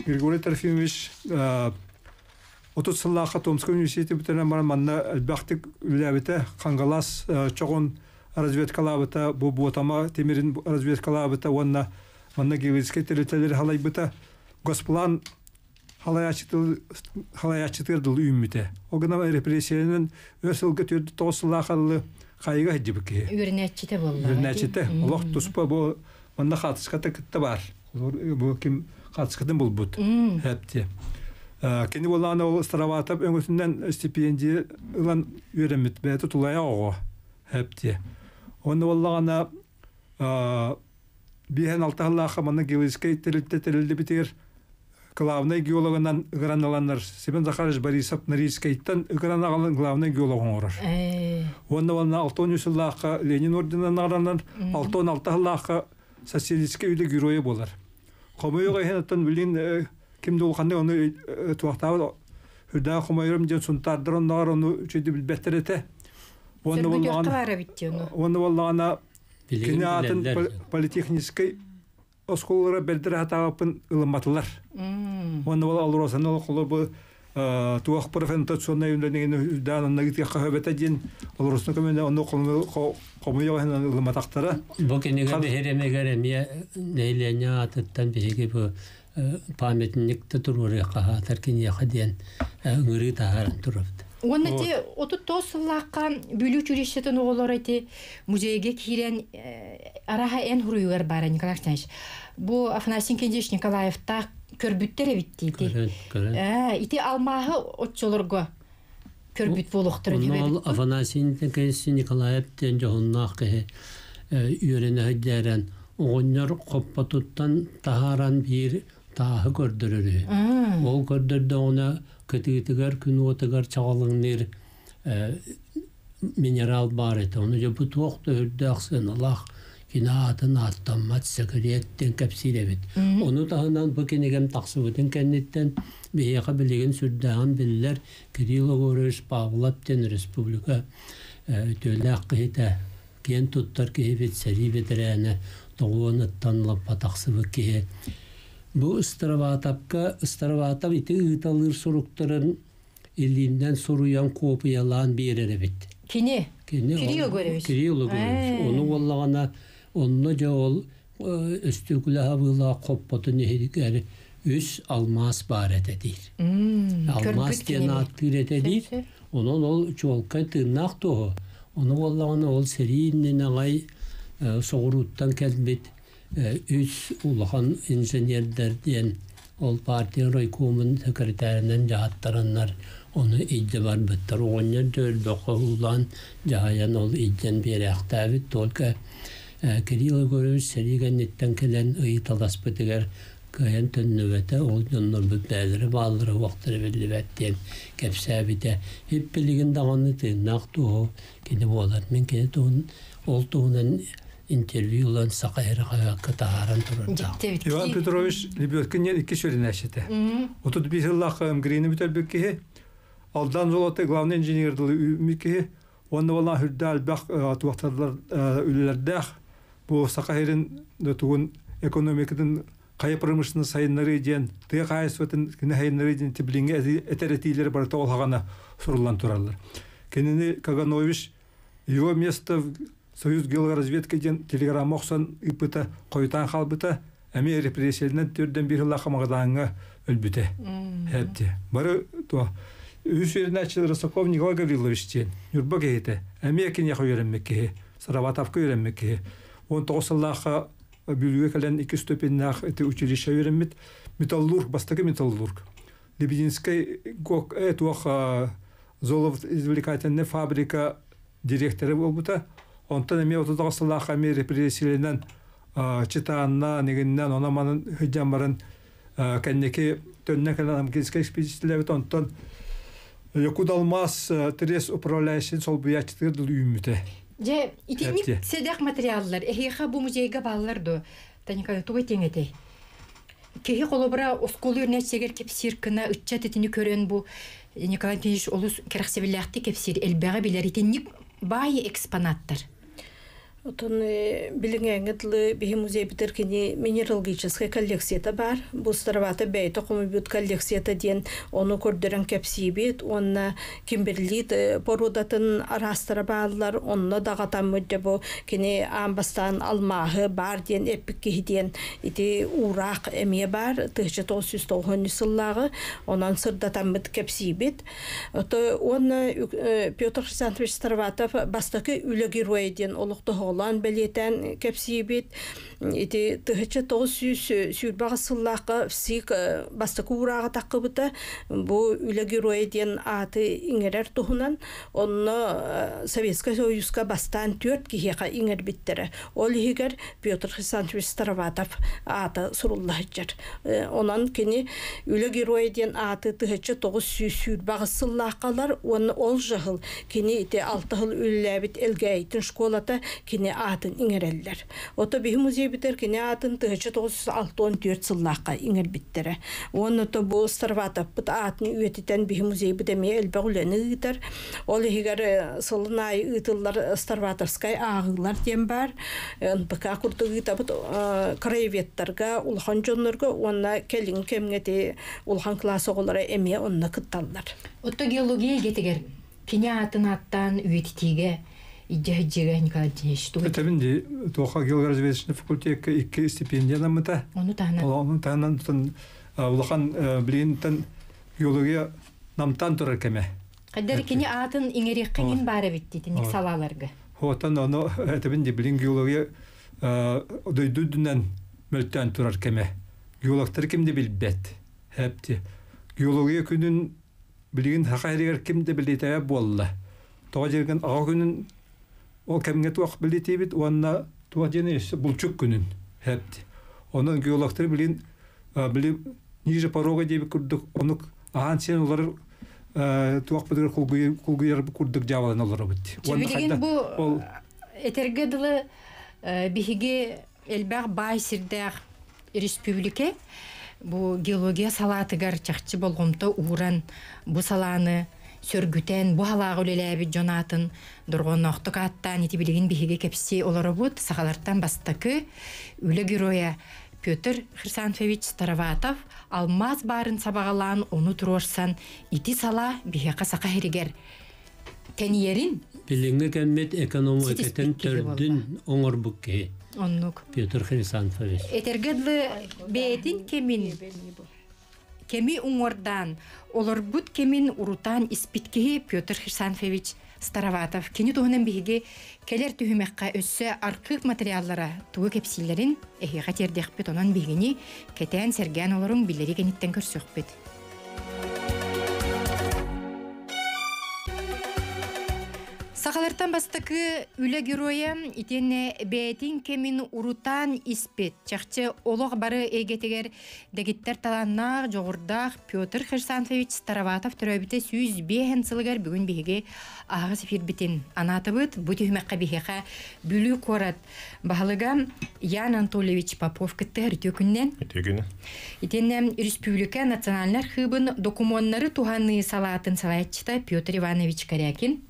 Григорий Трофимович 30 сыллаахха Томскай университеты бүтэрэн баран манна элбэхтик үлэлээбитэ, Хангалас чоҕун разведкалаабыта, бу Буотама тимирин разведкалаабыта уонна манна геологическай тэрилтэлэри халайбыта. Госплан халайааччытыгар дылы үүммүтэ. Ол гынан репрессиянан өр сылга 49 сыллаах аллы хайыга сылдьыбыт киһи. Үөрэнээччитэ буолла. Үөрэнээччитэ. Олох туспа бу манна хаатыската кытта бар. Бу ким хаатыскатын булбут. Хэпти. Кини буоллаҕына ол Староватов өҥөтүнэн стипендия ылан үөрэммит. Бэйэтэ тулайа оҕо. Хэпти. Онно буоллаҕына 5-6 сыллаахха манна геологическай тэрилтэ тэриллибитигэр главный геологынан ыгыран ыланнар Семен Захарович Борисов Норильскайтан ыгыран аҕалан главный геолог оҥорор. Уонна уонна 63 сыллаахха Ленин орденынан аҕаланар, 66 сыллаахха социалистическай үлэ геройа буолар. Хомойуох иһин оттон билин ким да улаханнык ону туохтаабыт үрдээх хомойорум диэн сунтаардар онноҕор ону үчүгэйдик билбэттэр этэ. Уонна буоллаҕына уонна буоллаҕына кини аатын политехническай оскуолалара бэрдэр хатаабыппын ылымматылар. Уонна ол Алросаны холобу туох профориентационнай үлэнигин үрдээн онно гитиэххэ хөбөтө диэн Алросны көмөнө онну хомуйа ылыматахтара. Бу кинигэ биһиримигэр эмиэ нэһилиэнньэ аатыттан биһиги бу памятникта туруоруохха хаатар киниэхэ диэн ыҥырыы таһааран турабыт. Уонна ити 39 сыллаахха Бүлүү училищетын оҕолоро ити музейга киирэн араха эн хуруйугар баара Николай Александрович. Бу Афанасий Кендич Николаевтаах көрбүттэр эбит ити. Ити алмааһы оччолорго көрбүт буолуохтарын Онно Афанасий Николаевич Николаев диэн дьоһуннаах киһи үөрэнэ сылдьааран оҕонньор хоппотуттан таһааран биир тааһы көрдөрөр. Ол көрдөрдөҕүнэ кытыытыгар күн уотугар чаҕылыҥныыр Минерал баар этэ. Ону дьэ бу туох да үрдээх сыаналаах кини аатын ааттаммат секрет диэн кэпсиир эбит. Ону таһынан бу кинигэм тахсыбытын кэнниттэн биһиэхэ билигин сүрдээҕин биллэр Кирилл Егорович Павлов диэн республика үтүөлээх киһитэ, киэн туттар киһибит, сэрии бэтэрээнэ, тоҕуоныттан лаппа тахсыбыт киһи. Бу Староватовка Староватов ити ыыталыыр суруктарын илииннэн суруйан куопуйалаан биэрэр эбит. Кини? Кини Кирилл Егорович. Кирилл Егорович. Ону буоллаҕына онно дьэ ол өстүөкүлэ хабыылаах хоппотун иһигэр үс алмаас баар этэ диир. Алмаас диэн ааттыыр этэ диир. Онон ол чуолкай тыыннаах туоһу. Ону буоллаҕына ол сэрии иннинэ аҕай соҕурууттан кэлбит үс улахан инженердэр диэн ол партия райкомун секретарынан дьаһаттараннар ону илдьэ барбыттар. Оҕонньор дьөлбөххө уулаан дьаһайан ол илдьэн биэрээхтээбит. Только Кирилл Егорович сэрии кэнниттэн кэлэн ыйыталаспытыгар кыайан төннүбэтэ, ол дьоннорбут бэйэлэрэ бааллара уохтара биллибэт диэн кэпсээбитэ. Ип билигин даҕаны тыыннаах туоһу кини буолар. Мин кини туһун ол туһунан интервью ылан Саха сирэ хаһыакка таһааран турардаах. Иван Петрович Лебедкин диэн икки сүрүнээччитэ. 35 сыллаах МГРИни бүтэрбит киһи, Алдан золотой главный инженер дылы үүммүт киһи, уонна буолан үрдэ элбэх туохтарлар үлэлэрдээх бу Саха сирин тугун экономикатын хайа промышленность сайыннарыы диэн тыа хаһаайыстыбатын кини сайыннарыы диэн билиҥҥи этэр этиилэр барыта ол хаҕана суруллан тураллар. Кинини Каганович его место в Союз геологоразведка диэн телеграмма охсон ыыппыта хойутаан хаалбыта, эмиэ репрессияларынан төрдөн биир сыллаах Магадаҥҥа өлбүтэ. Хэпти. Бары то үс үөрэнээччилэр Рысаков Николай Гаврилович диэн Ньурба киһитэ, эмиэ киниэхэ үөрэммит киһи, Сараватовка үөрэммит киһи. 19 сыллаахха Бүлүүгэ кэлэн икки ступеннаах ити училище үөрэммит металлург, бастакы металлург. Лебединскэй ГОК туох золотоизвлекательная фабрика директора буолбута. Онтон эмиэ 39 сыллаахха эмиэ репрессиялэнэн Читаанна, нигиннэн, онон манан сылдьан баран кэнники төннөн кэлэн Амгинскай экспедициялээбит. Онтон Якуталмаз трест управляющийын солбуйааччытыгар дылы үүммүтэ. Дьэ, итинник сэдэх материаллар эһиэхэ бу музейга бааллар дуо? Таника, тугу этиэҥ этэй? Киһи холобура оскуола үөрэнээччигэр кэпсиир гына ыччат итини көрөн бу Николай Антонович олус кэрэхсэбиллээхтик кэпсиир, элбэҕи билэр итинник баай экспонаттар. Отон билиҥҥээҥҥи дылы биһи музейбытыгар кини минералогическай коллекцията баар. Бу Старовато бэйэтэ хомуйбут коллекцията диэн ону көрдөрөн кэпсиибит уонна кимберлит породатын араастара бааллар. Онно даҕатаммыт дьэ бу кини аан бастаан алмааһы баар диэн эппит киһи диэн ити уураах эмиэ баар 1993 сыллааҕы онон сырдатаммыт кэпсиибит. Уонна Петр Хрисантович Староватов бастакы үлэ геройа диэн олохтоһоҕолоон бэлиэтээн кэпсиибит. Ити 1928 сыллаахха ВСИК бастакы уурааҕа таххыбыта. Бу үлэ геройа диэн ааты иҥэрэр туһунан онно Советскай Союзка бастаан түөрт киһиэхэ иҥэрбиттэрэ. Ол иһигэр Петр Хрисантович Староватов аата сурулла сылдьар. Онон кини Үлэ геройа диэн ааты 1928 сыллааххалар уонна ол жаһыл кини ити алта сыл үлэлээбит Элгээйитин школата кини аатын иҥэрэллэр. Ото биһи музейбитер кини аатын 1964 сыллаахха иҥэрбиттэрэ. Уонна то бу Староватовпыт аатын үйэтитэн биһи музейбит эмиэ элбэх үлэни ыытар. Ол иһигэр сылын аайы ыытыллар Староватовскай ааҕыылар диэн баар. НПК курдук ыытабыт краеведтарга, улахан дьоннорго уонна кэлиҥ кэмҥэ ити улахан кылаас оҕолоро эмиэ онно кытталлар. Отто геология эйгэтигэр кини аатын ааттаан үйэтитиигэ иддьэ Николай Антонович тугу Этэбин дии, туоха геологоразведочный факультекка икки стипендиянаммыта. Ону таһынан Ону таһынан улахан билигинтэн геология намтаан турар кэмэ. Хайдар кини аатын иҥэриэххэ ким баар эбит итинник салааларга? Отон ону этэбин дии, билин геология дойду үрдүнэн мөлтөөн турар кэмэ. Геологтары ким да билбэт. Хэпти. Геология күнүн билигин саха сиригэр ким да билитэбэ буолла. Тоҕо дьиргин аҕа күнүн ол кэмҥэ туох билитиибит уонна туох диэн өссө булчук күнүн хэпти. Онон геологтары билин били ниже порога диэбит курдук онук аһаан сиэн олорор Туох быдыр кулгуйар курдук жабалан олоробут. Билигин бу этерге дылы биһиги элбэх баай сирдээх республика бу геология салаатыгар чахчы болҕомто ууран бу салааны сөргүтэн бу халааҕы үлэлээбит дьон аатын дорҕоонноохтук ааттаан ити билигин биһиги кэпсии олоробут сахалартан бастакы үлэ геройа Петр Хрисанфович Староватов алмаас баарын сабаҕалаан ону туруорсан ити салаа биһиэхэ саха сиригэр тэнийэрин Билиҥҥи кэммит экономикатын Ситиспит киһи төрдүн оҥорбут киһи оннук. Петр Хрисанфович. Этэргэ дылы бэйэтин кэмин кэми уҥуордаан олорбут кэмин урутаан испит киһи Петр Хрисанфович Староватов. Кини туһунан биһиги кэлэр түһүмэххэ өссө архыып материаллара тугу кэпсииллэрин эһиэхэ тиэрдиэхпит, онон биһигини кэтээн сэргээн олоруҥ биллэри кэнниттэн көрсүөхпүт. Сахалартан бастакы үлэ геройа итиэннэ бэйэтин кэмин урутаан испит, чахчы олох бары эйгэтигэр дэгиттэр талааннаах, дьоҕурдаах Петр Хрисанфович Староватов төрөөбүтэ 105 сылыгар бүгүн биһиги аһаҕас эфирбитин анаатыбыт. Бу түһүмэххэ биһиэхэ Бүлүү куорат баһылыга Ян Анатольевич Попов кыттыһар үтүө күнүнэн. Үтүө күнү. Итиэннэ республика национальнай архыыбын докумуоннары туһаныы салаатын салайааччыта Петр Иванович Корякин.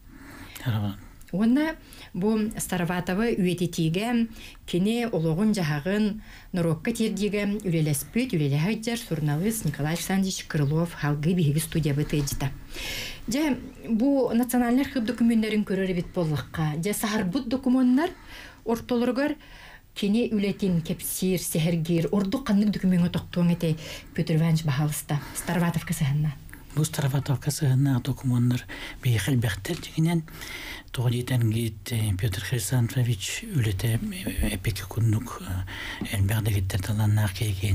Уонна бу Староватовы үйэтитиигэ кини олоҕун-дьаһаҕын норуокка тиэрдиигэ үлэлэспит, үлэлэһэ сылдьар суруналыыс Николай Александрович Крылов халгыы биһиги студиябыт ыалдьыта. Дьэ, бу национальнай архыып докумуоннарын көрөр эбит буоллахха, дьэ, саһарбыт докумуоннар ортолоругар кини үлэтин кэпсиир, сэһэргиир, ордук ханнык докумуоҥҥа тохтуоҥ этэй Петр Иванович баһаалыста Староватовка сыһынна. Бу Староватовка сыһыннаах докумуоннар биһиэхэ элбэхтэр дьиҥинэн. Тоҕо диэтэн гит Петр Хрисанфович үлэтэ эпики курдук элбэх дэгиттэр талааннаах киһи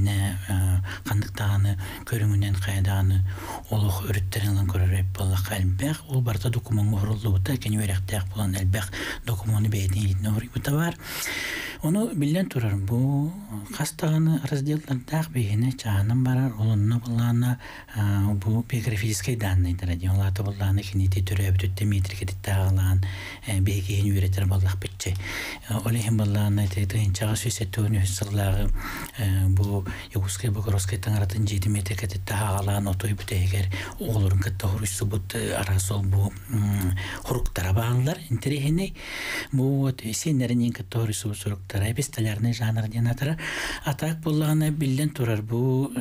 ханнык даҕаны көрүҥүнэн хайа даҕаны олох өрүттэрин ылан көрөр эбит буоллахха элбэх. Ол барыта докумуоҥҥа оһоруллубута, кини үөрэхтээх буолан элбэх докумуону бэйэтин илиитинэн оһоруйбута баар. Ону биллэн турар, бу хас даҕаны разделлардаах биһини чааһынан барар, ол онно былаана бу биографическай данныйдара диэн, ол аата былаана кинити төрөөбүтүттэн метрикэтиттээҕилаан биһигиһин үөрэтэр буоллахпытчы. Ол иһин былаана тыһыынчаҕа 173 сыллааҕы бу Якутскай Богородскай таҥаратын дьиэтин метрикэтиттээҕилаан отой бүтэһигэр оҕолорун кытта хоруйсубут араас ол бу хоруктара бааллар интэриэһинэй. Бу вот сиэннэрин кытта хоруйсубут суруктара эпистолярный жанр диэн атара. А так буоллаҕына биллэн турар бу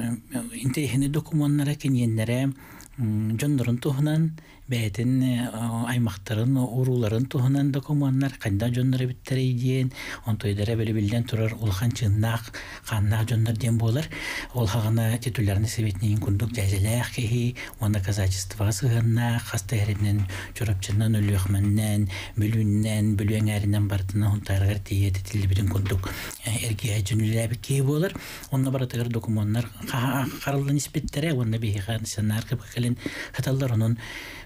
интэриэһинэй докумуоннара киниэннэрэ дьоннорун туһунан бэйэтин аймахтарын урууларын туһунан докумуоннар хайдах дьоннор эбиттэрий диэн онтойдара били биллэн турар улахан чыыннаах хааннаах дьоннор диэн буолар. Ол хаҕана титулярный советнигин курдук дьээдьэлээх киһи уонна казачествоҕа сыһыаннаах хас да эринэн Чурапчынан, Өлүөхмэннэн, Бүлүүннэн, Бүлүү эҥээринэн барытынан Хунтаарыгар тиийэ титиллибитин курдук эргиһэ дьүнүлээбит киһи буолар. Онно барытыгар докумуоннар хараллан испиттэрэ уонна биһиэхэ национальный кэлин хаталлар онон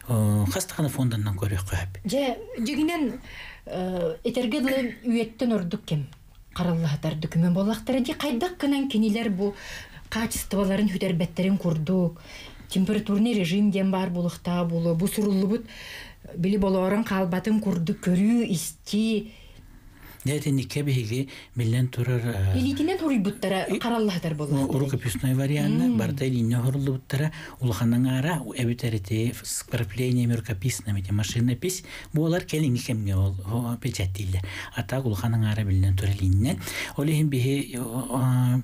хас даҕаны фонданнан көрүөххэ сөп. Дьэ, дьиҥинэн этэргэ дылы үйэттэн ордук кэм хараллаһатар документ буоллахтара дии хайдах гынан кинилэр бу качестволарын сүтэрбэттэрин курдук температурный режим диэн баар буолуохтааҕа буолуо бу суруллубут били болоорон хаалбатын курдук көрүү истии Дьэ итинниккэ биһиги биллэн турар илиитинэн хоруйбуттара хараллаһатар буоллахтара. Рукописной варианна барыта илииннэ оһоруллубуттара улахан аҥаара эбэтэр ити с вкраплениями рукописными ити машинопись буолар кэлиҥҥи кэмҥэ ол печаттииллэр. А так улахан аҥаара биллэн турар илииннэн. Ол иһин биһи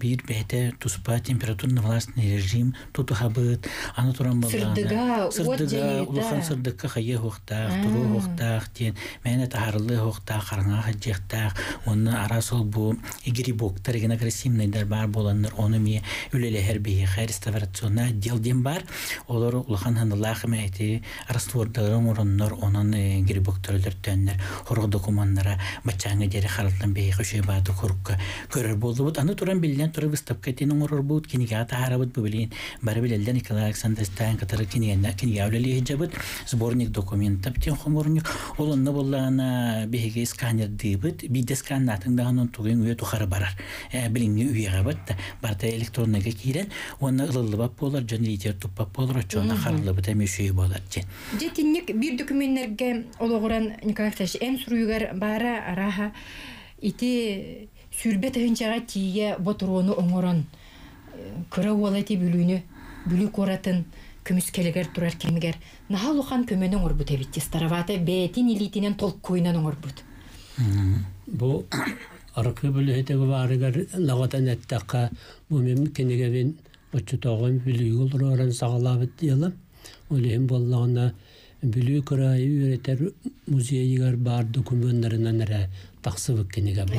биир бэйэтэ туспа температурно-властный режим тутуһабыт. Аны туран баллаана Сырдыга, уот сырдыга дьайыыта. улахан сырдыкка хайыа уохтаах, туруо уохтаах диэн мээнэ таһаарыллыа уохтаах, хараҥаҕа сылдьыахтаах уонна араас ол бу грибоктар игин агрессивныйдар баар буоланнар ону эмиэ үлэлэһэр биһиэхэ реставрационный отдел диэн баар. Олор улахан ханалаах эмэ ити раствордары оҥороннор онон грибоктар өлөртөөннөр хорох докумуоннара баччааҥҥа диэри харалтан биһиэхэ үчүгэй бааты курукка көрөр буоллубут. Аны туран биллэн турар выставка итин оҥорорбут, кинигэҕэ таһаарабыт бу билигин бары билэллэр Николай Александрович кытары кинигэни кинигэҕэ үлэлии сылдьабыт. Сборник документов диэн хомуурунньук. Ол онно буоллаҕына биһиги сканердыыбыт. Бидес сканнатын даҕаны тугун үйэ тухары барар. Билиҥҥи үйэҕэ бат барта электронныйга киирэн, уонна ылыллыбат буолар, дьон илиитигэр туппат буолар, оччоҕуна харыллыбыта эмиэ үчүгэй буолар диэн. Дьэ итинник биир докуменнарга олоҕуран Николай Александрович эн суруйугар баара арааһа ити 20 тыһыынчаҕа тиийэ ботуруону оҥорон кыра уола ити Бүлүүнү, Бүлүү куоратын көмүскэлигэр турар кэмигэр наһаа улахан көмөнү оҥорбут эбит. Староватов бэйэтин илиитинэн толкуйунан оҥорбут. Бу архыып үлэһитэ баарыгар даҕатан эттэххэ, бу мин кинигэбин оччотооҕу Бүлүүгэ олорон саҕалаабыт дьыалам. Ол иһин буоллаҕына Бүлүү кыраайы үөрэтэр музейыгар баар докумуоннарынан эрэ тахсыбыт кинигэ бу.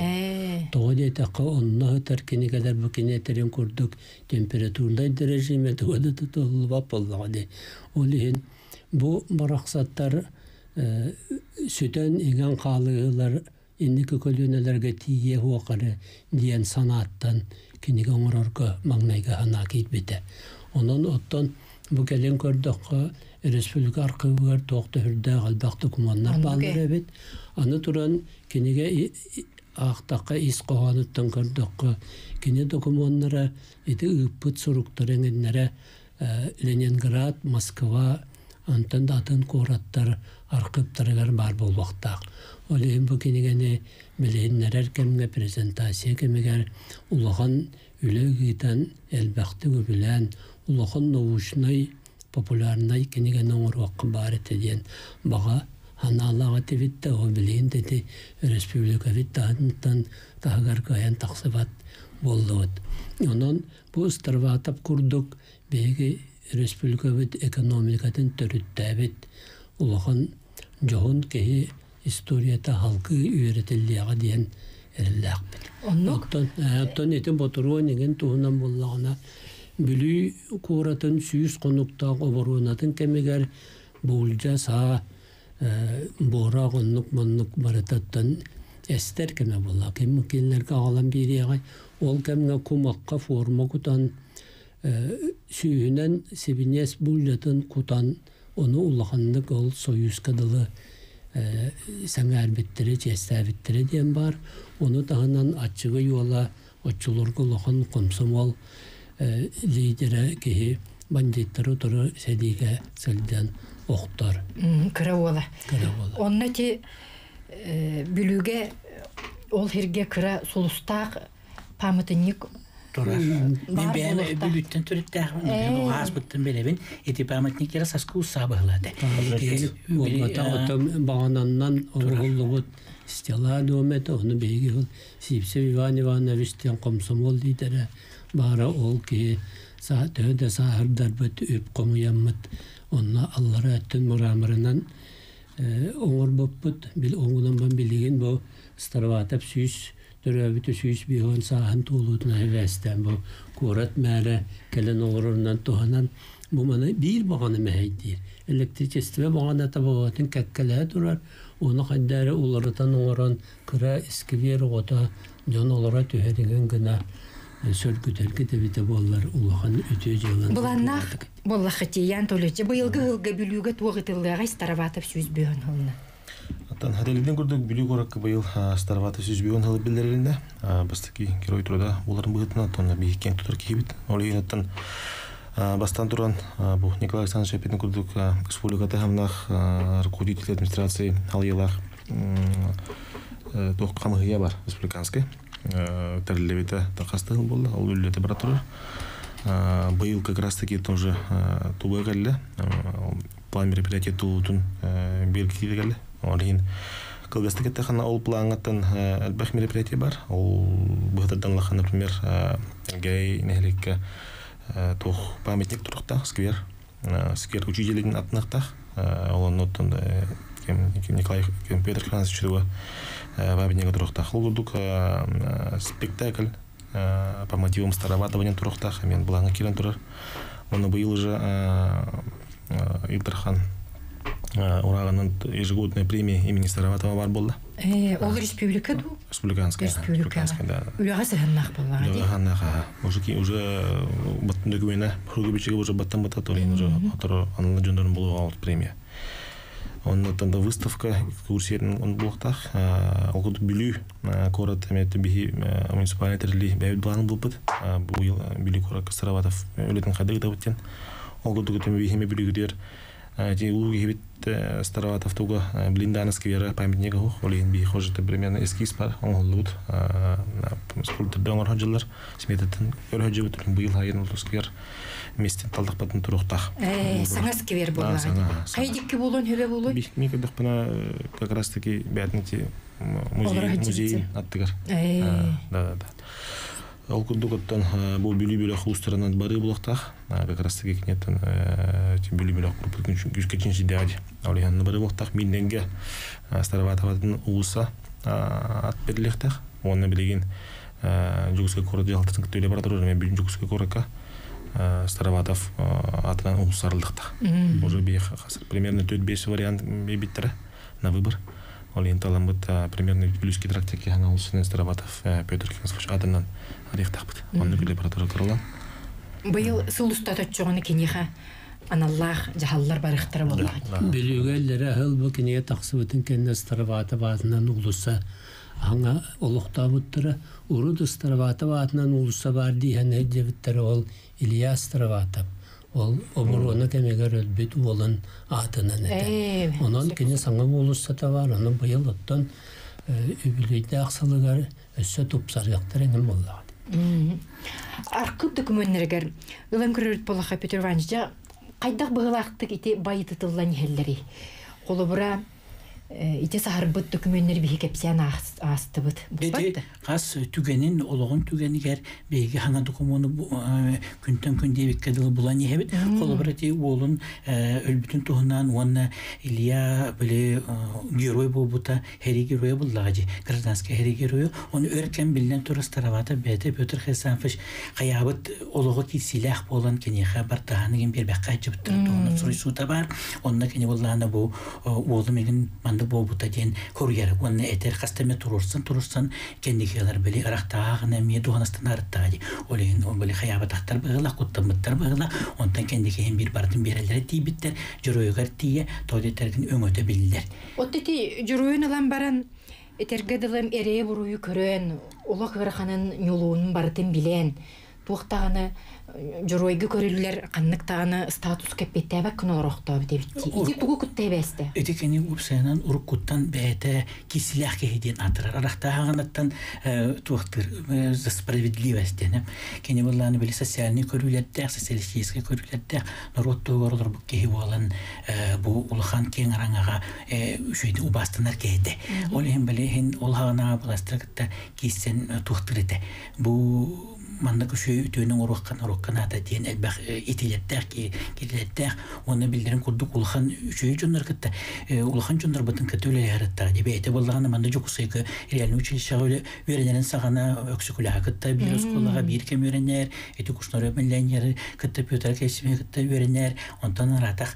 Тоҕо диэтэххэ, онно сытар кинигэлэр бу кини этэрин курдук температурнай да режиме туга да тутуллубат буоллаҕа дии. Ол иһин бу барахсаттар сүтэн иҥэн хаалыылар инники көлүөнэлэргэ тиийиэ суоххара диэн санааттан кинигэ оҥорорго маҥнайгы санаа киирбитэ. Онон оттон бу кэлин көрдөххө, республика архыыбыгар туох да сүрдээх элбэх докумуоннар бааллар эбит. Аны туран кинигэ аахтахха ис хоһоонуттан көрдөххө, кини докумуоннара ити ыыппыт суруктара эҥиннэрэ Ленинград, Москва, онтон да атын куораттар архыыптарыгар баар буолуохтаах. Ол иһин бу кинигэни билиһиннэрэр кэмҥэ презентация кэмигэр улахан үлэ ыытан, элбэхтик үбүлээн, улахан научнай, популярнай кинигэни оҥоруохха баар этэ диэн баҕа санаалаах этибит да, ол билигин да ити республикабыт таһыттан таһыгар кыайан тахсыбат буоллубут. Онон бу Староватов курдук биһиги республикабыт экономикатын төрүттээбит улахан дьоһун киһи историята халгыы үөрэтиллиэҕэ диэн эрэллээхпит. Оннук. Оттон ити ботуруон эҥин туһунан буоллаҕына, Бүлүү куоратын 100 хонуктаах оборуонатын кэмигэр буулдьа саа буораах оннук маннык барытыттан эстэр кэмэ буолла. Ким кинилэргэ аҕалан биэриэҕэй. Ол кэмҥэ кумахха форма кутан сүүһүнэн сибиниэс буулдьатын кутан ону улаханнык ол Союзка дылы сэҥээрбиттэрэ, чиэстээбиттэрэ диэн баар. Ону таһынан аччыгый уола оччолорго улахан комсомол лидерэ киһи бандиттары утары сэриигэ сылдьан охтор. Кыра уола. Кыра уола. Онно ити Бүлүүгэ ол сиргэ кыра сулустаах пааматынньык турар. Мин баар бэйэм буолуохтаах. Бүлүүттэн төрүттээхпин, ааспыттан билэбин. Ити памятниктара саскуу саабыһылаата. Буолбата оттон баҕананнан оҥоһуллубут стела дуомет, ону биһиги ол Сивцев Иван Иванович диэн комсомол лидерэ баара, ол киһи төһө да сааһырдарбыт үп хомуйаммыт онно аллара өттүн мраморынан оҥорбуппут. Оҥунан билигин бу Староватов 100 төрөөбүтэ 150 сааһын туолуутуна сибээстээн бу куорат мээрэ кэлэн олорорунан туһанан бу маны биир баҕана мэһэйдиир. Электричество баҕаната боҕотун кэккэлэһэ турар, ону хайдах эрэ уларытан оҥорон кыра сквер оҕото дьон олоро түһэригин гына сөргүтэргэ эбитэ буоллар улахан үтүө дьыаланы Былааннаах буоллаххыт Ян Толечи быйылгы сылга Бүлүүгэ туох ыытыллыаҕай Староватов 150 сылына? Оттон этиллибитин курдук Бүлүү куоракка быйыл Староватов 150 сылы биллэрилиннэ. Бастакы Герой труда буоларын быһыытынан оттон биһиги киэн туттар киһибит. Ол иһин оттон бастан туран бу Николай Александрович эппитин курдук республика таһымнаах руководитель администрации халыйылаах туох хамыһыйа бар республиканский тэриллибитэ хас да буолла, ол үлэтэ бара турар. Быйыл как раз таки тоже туга кэллэ, план мероприятия туутун белгилиир кэллэ. Ол иһин кылгастык эттэххинэ, ол плаҥҥаттан элбэх мероприятие бар. Ол быһытырдан лахан, например, Элгээйи нэһилиэккэ туох памятник туруохтаах, сквер. Сквер учителин атыныахтаах. Ол оннуттан Николай Петр Францович памятнига туруохтаах. Ол курдук спектакль по мотивам Староватова туруохтаах, мен былааҥҥа киирэн турар. Онно быйыл уже Ил Дархан уурааҕынан ежегодная премия имени Староватова бар буолла. Ол республика дуу? Республиканская. Республиканская. Да. Үлэҕэ сыһыаннаах буоллаҕа дии. Үлэҕэ уже уже баттын докумена, хуругу бичиге уже баттан бата, то уже оторо аналы дьондорун болуға премия. Оннуттан да выставка экскурсиятын он буолуохтаах. Ол курдук Бүлүү куорат эмиэ биһи муниципальный тэриллии бэйэбит былаанын булбут. Бу быйыл Бүлүү куоракка Староватов үлэтин хайдах ыытабыт диэн. Ол курдук биһи эмиэ Бүлүүгүтүгэр ити улуу киһибит Староватов туга Блиндана сквера памятнига суох. Ол иһин биһи хожета примерно эскиз бар оҥоһуллубут. Скульпторда оҥорор дьыллар сметаттан көрө сылдьыбыт. Быйыл хайын ол сквер местен талдахпатын туруохтаах. Саҥа сквер буоллаҕа. Хайдикки буолуон хөбө буолуой? Мин көрдөхпүнэ как раз таки бээтин музей музей аттыгар. Да, да, да. Ол курдук оттон бу Бүлүү бөлөх уустарынан барыы булуохтаах. Как раз таки киниэттэн Бүлүү бөлөх группатын күүскэ чинчийдээҕи. Ол иһин барыы булуохтаах. Минненге Староватоватын уулусса ат берилиэхтээх. Уонна билигин Дьокуускай куорат дьаһалтатын кытта үлэ бара турар. Мен Дьокуускай куоракка Староватов атынан уулуссарыллыахтаах. Уже биэх примерно 4-5 вариант биттэрэ на выбор. Ол иһин таламмыт примерно Вилюйский тракт киһи уулуссанан Староватов Петр Кириллович атынан арыйыахтаахпыт. Оннук үлэ бара турар. Быйыл сыл устата оччоҕуна киниэхэ аналлаах дьаһаллар барыахтара буоллаҕа. Бүлүүгэ иллэрэ сыл бу кинигэ тахсыбытын кэннэ Староватов аатынан уулусса аһаҥа олохтообуттара. Урут Староватов аатынан уулусса баар дииһэн сылдьыбыттара ол Илья Староватов. Ол оборуона кэмигэр өлбүт уолун аатынан этэ. Онон кини саҥа уулуссата бар, ону быйыл оттон үбүлүөйдээх сылыгар өссө тупсарыахтар эҥин буоллаҕа. Архыып докумуоннарыгар ылан көрөрүт буоллахха, Петр Иванович, дьэ, хайдах быһыылаахтык ити байытытыллан иһэллэрий? Холобура, ити саһарбыт докумуоннары биһи кэпсээн аастыбыт. Ити хас түгэнин, олоҕун түгэнигэр биһиги хаҥа докумуону күнтэн күн диэбиккэ дылы булан иһэбит. Холобура, ити уолун өлбүтүн туһунан уонна Илья били герой буолбута, сэрии геройа буллаҕа дии, гражданскай сэрии геройа. Ону өр кэм биллэн турар Староватов бэйэтэ Петр Хрисанфович хайаабыт олоҕо киирсиилээх буолан киниэхэ бартаһааны гин биэрбэххэ сылдьыбыттарын туһунан суруйсуута баар. Онно кини буоллаҕына бу уолум игин маннык буолбута диэн хоруйар уонна этэр хаста эмэ туруорсан кэнникилэр били ырахтааҕына эмиэ дуһанастан арыттаҕа дии. Ол иһин ол били хайаабатахтар быһыылаах, куттаммыттар быһыылаах. Онтон кэнникиһин биир барытын биэрэллэрэ тиийбиттэр, дьоруойугар тиийэ тоҕо диэтэргин өҥөтө биллэр. От ити дьоруойун ылан баран этэргэ дылым эрэйи буруйу көрөн, олох ыараханын ньулуунун барытын билэн, туох даҕаны дьоруойга көрүллэр ханнык даҕаны статуска эппиэттээбэт гына олорохтообут эбит дии. Ити тугу кытта эбээстэ? Ити кини уопсайынан уруккуттан бэйэтэ киссилээх киһи диэн аатырар. Арахтааҕынаттан туохтыыр за справедливость диэн. Кини буоллааны били социальный көрүүлэрдээх, социалистическай көрүүлэрдээх норуот туһугар олорбут киһи буолан бу улахан киэҥ араҥаҕа үчүгэйдик убаастанар киһи этэ. Ол иһин били иһин ол хаҕынаҕа быластара кытта киирсэн туохтуур этэ. Бу маннык үчүгэй үтүөнү оҥоруохха норуокка наада диэн элбэх итиилэрдээх, кирилэрдээх уонна биллэрин курдук улахан үчүгэй дьоннор кытта улахан дьоннорбутун кытта үлэлэһэр ди бэйэтэ буоллаҕына манна Дьокуускайга реальный училищеҕа үөрэнэрин саҕана Өксөкүлээҕи кытта биир оскуолаҕа биир кэм үөрэнэр, ити Кушнарев миллионеры кытта Петр Кесимин кытта үөрэнэр, онтон араатах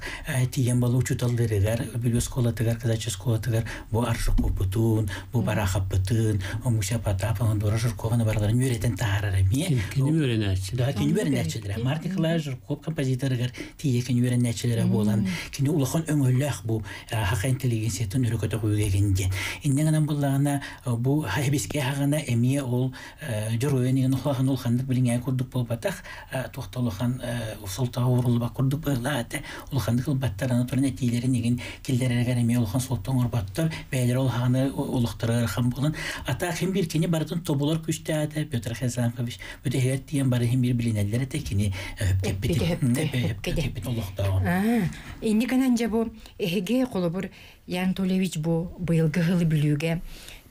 тиийэн балу учууталларыгар Бүлүү оскуолатыгар, казачья оскуолатыгар бу Аржаковпутун, бу Барахаппытын, Муся Потапова, Дора Жиркованы барыларын үөрэтэн таһаарар эмиэ. Кини үөрэнээччилэр. Да, кини үөрэнээччилэрэ. Март Николаевич Жирков композиторыгар тиийэ кини үөрэнээччилэрэ буолан, кини улахан өҥөлөөх бу хаха интеллигенциятын өрө көтөҕүүгэгин диэн. Инньэ гынан буллаҕына бу хэбискэ хаҕына эмиэ ол дьоруойун игин улахан улаханнык билиҥээ курдук буолбатах, туохта улахан суолтаҕа ууруллубат курдук быһыылаах этэ. Улаханнык ылбаттар, аны туран этиилэрин игин киллэрэригэр эмиэ улахан суолта оҥорботтор, бэйэлэрэ улаханы олохторо ыарахан буолан. Атаах хим биир кини барытын тобулар күстээх этэ Петр Хрисанфович бүтэһигэр тиийэн бары хим биир билинэллэр этэ кини өһүп олохтооҕун. Инник анан дьэ бу эһиги холобур Ян Анатольевич бу быйылгы сылы Бүлүүгэ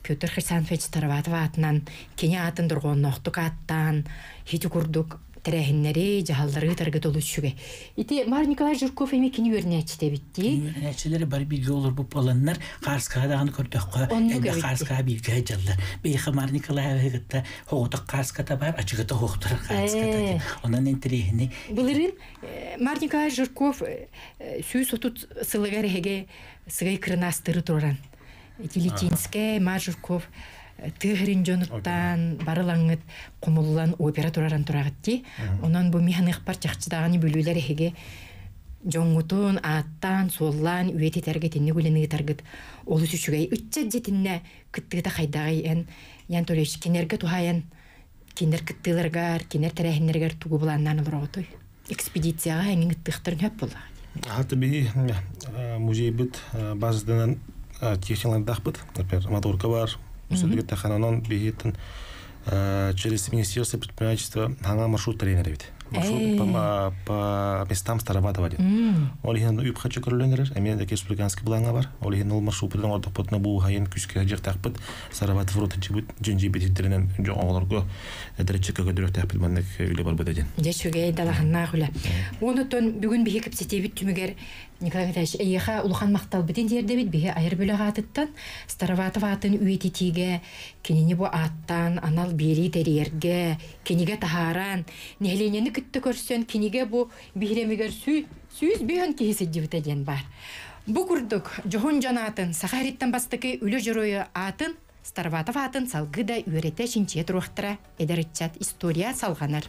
Петр Хрисанфович Староватов аатынан кини аатын дорҕоонноохтук ааттаан хити курдук тэрээһиннэри, дьаһаллары ыытарга толуччуга. Ити Марк Николаевич Жирков эми кини үөрэнээччитэ эбит дии. Үөрэнээччилэри бары бииргэ олорбут буоланнар, хаарскаҕа даҕаны көрдөххө, элбэх хаарскаҕа бииргэ сылдьаллар. Биһиэхэ Марк Николаевиһы кытта оҕотох хаарската бар, ачыгыта оһохтор хаарската. Онон интэриэһинэй. Былырыын Марк Николаевич Жирков 130 сылыгар эһиги сыгай кырынаастыры туран Тилитинскэй, Марк Жирков тыа сирин дьонуттан барылаҥҥыт хомуллан опера тураран тураҕыт дии. Онон бу миһаныахпар чахчы даҕаны бүлүүлэр эһиги Дьоҥҥутун ааттаан, суоллаан үйэтитэргэ итинник үлэни ыытаргыт олус үчүгэй. Ыччат дьиэтиннэ кыттыыта хайдаҕый эн Ян Анатольевич кинилэргэ туһаайан кинилэр кыттыыларыгар, кинилэр тэрээһиннэригэр тугу былааннаан олороҕутуй? Экспедицияҕа эҥин ыттыахтарын сөп буоллаҕа. Хата биһи музейбыт базатынан техникалардаахпыт. Например, моторка бар, онон биһиттэн через Министерство предпринимательства хаңа маршрут тренер эбит. Маршрут по местам Староватова диэн. Ол иһин үп хачы көрүлэнэрэр, эмиэ да республиканский планга бар. Ол иһин ол маршрутпутун ордохпутуна бу хайын күскэ дьахтаахпыт Староватов ротын дьинжибит хиттеринен оҕолорго эдэрчикке көдүрөхтээхпит маннык үлэ барбыта диэн. Дьэ үчүгэй далаһыннаах үлэ. Онутон бүгүн биһи кэпсэтиибит түмүгэр Николай Николаевич эйиэхэ улахан махталбытын тиэрдэбит биһи айар бөлөх аатыттан Староватов аатын үйэтитиигэ кинини бу ааттаан анал биэрии тэрийэргэ кинигэ таһааран нэһилиэнньэни кытта көрсөн кинигэ бу биһирэмигэр 105 киһи сылдьыбыта диэн баар. Бу курдук дьоһун дьон аатын саха эриттэн бастакы үлэ дьоруойу аатын Староватов аатын салгыы да үөрэтэ чинчийэ туруохтара эдэр ыччат история салҕанар.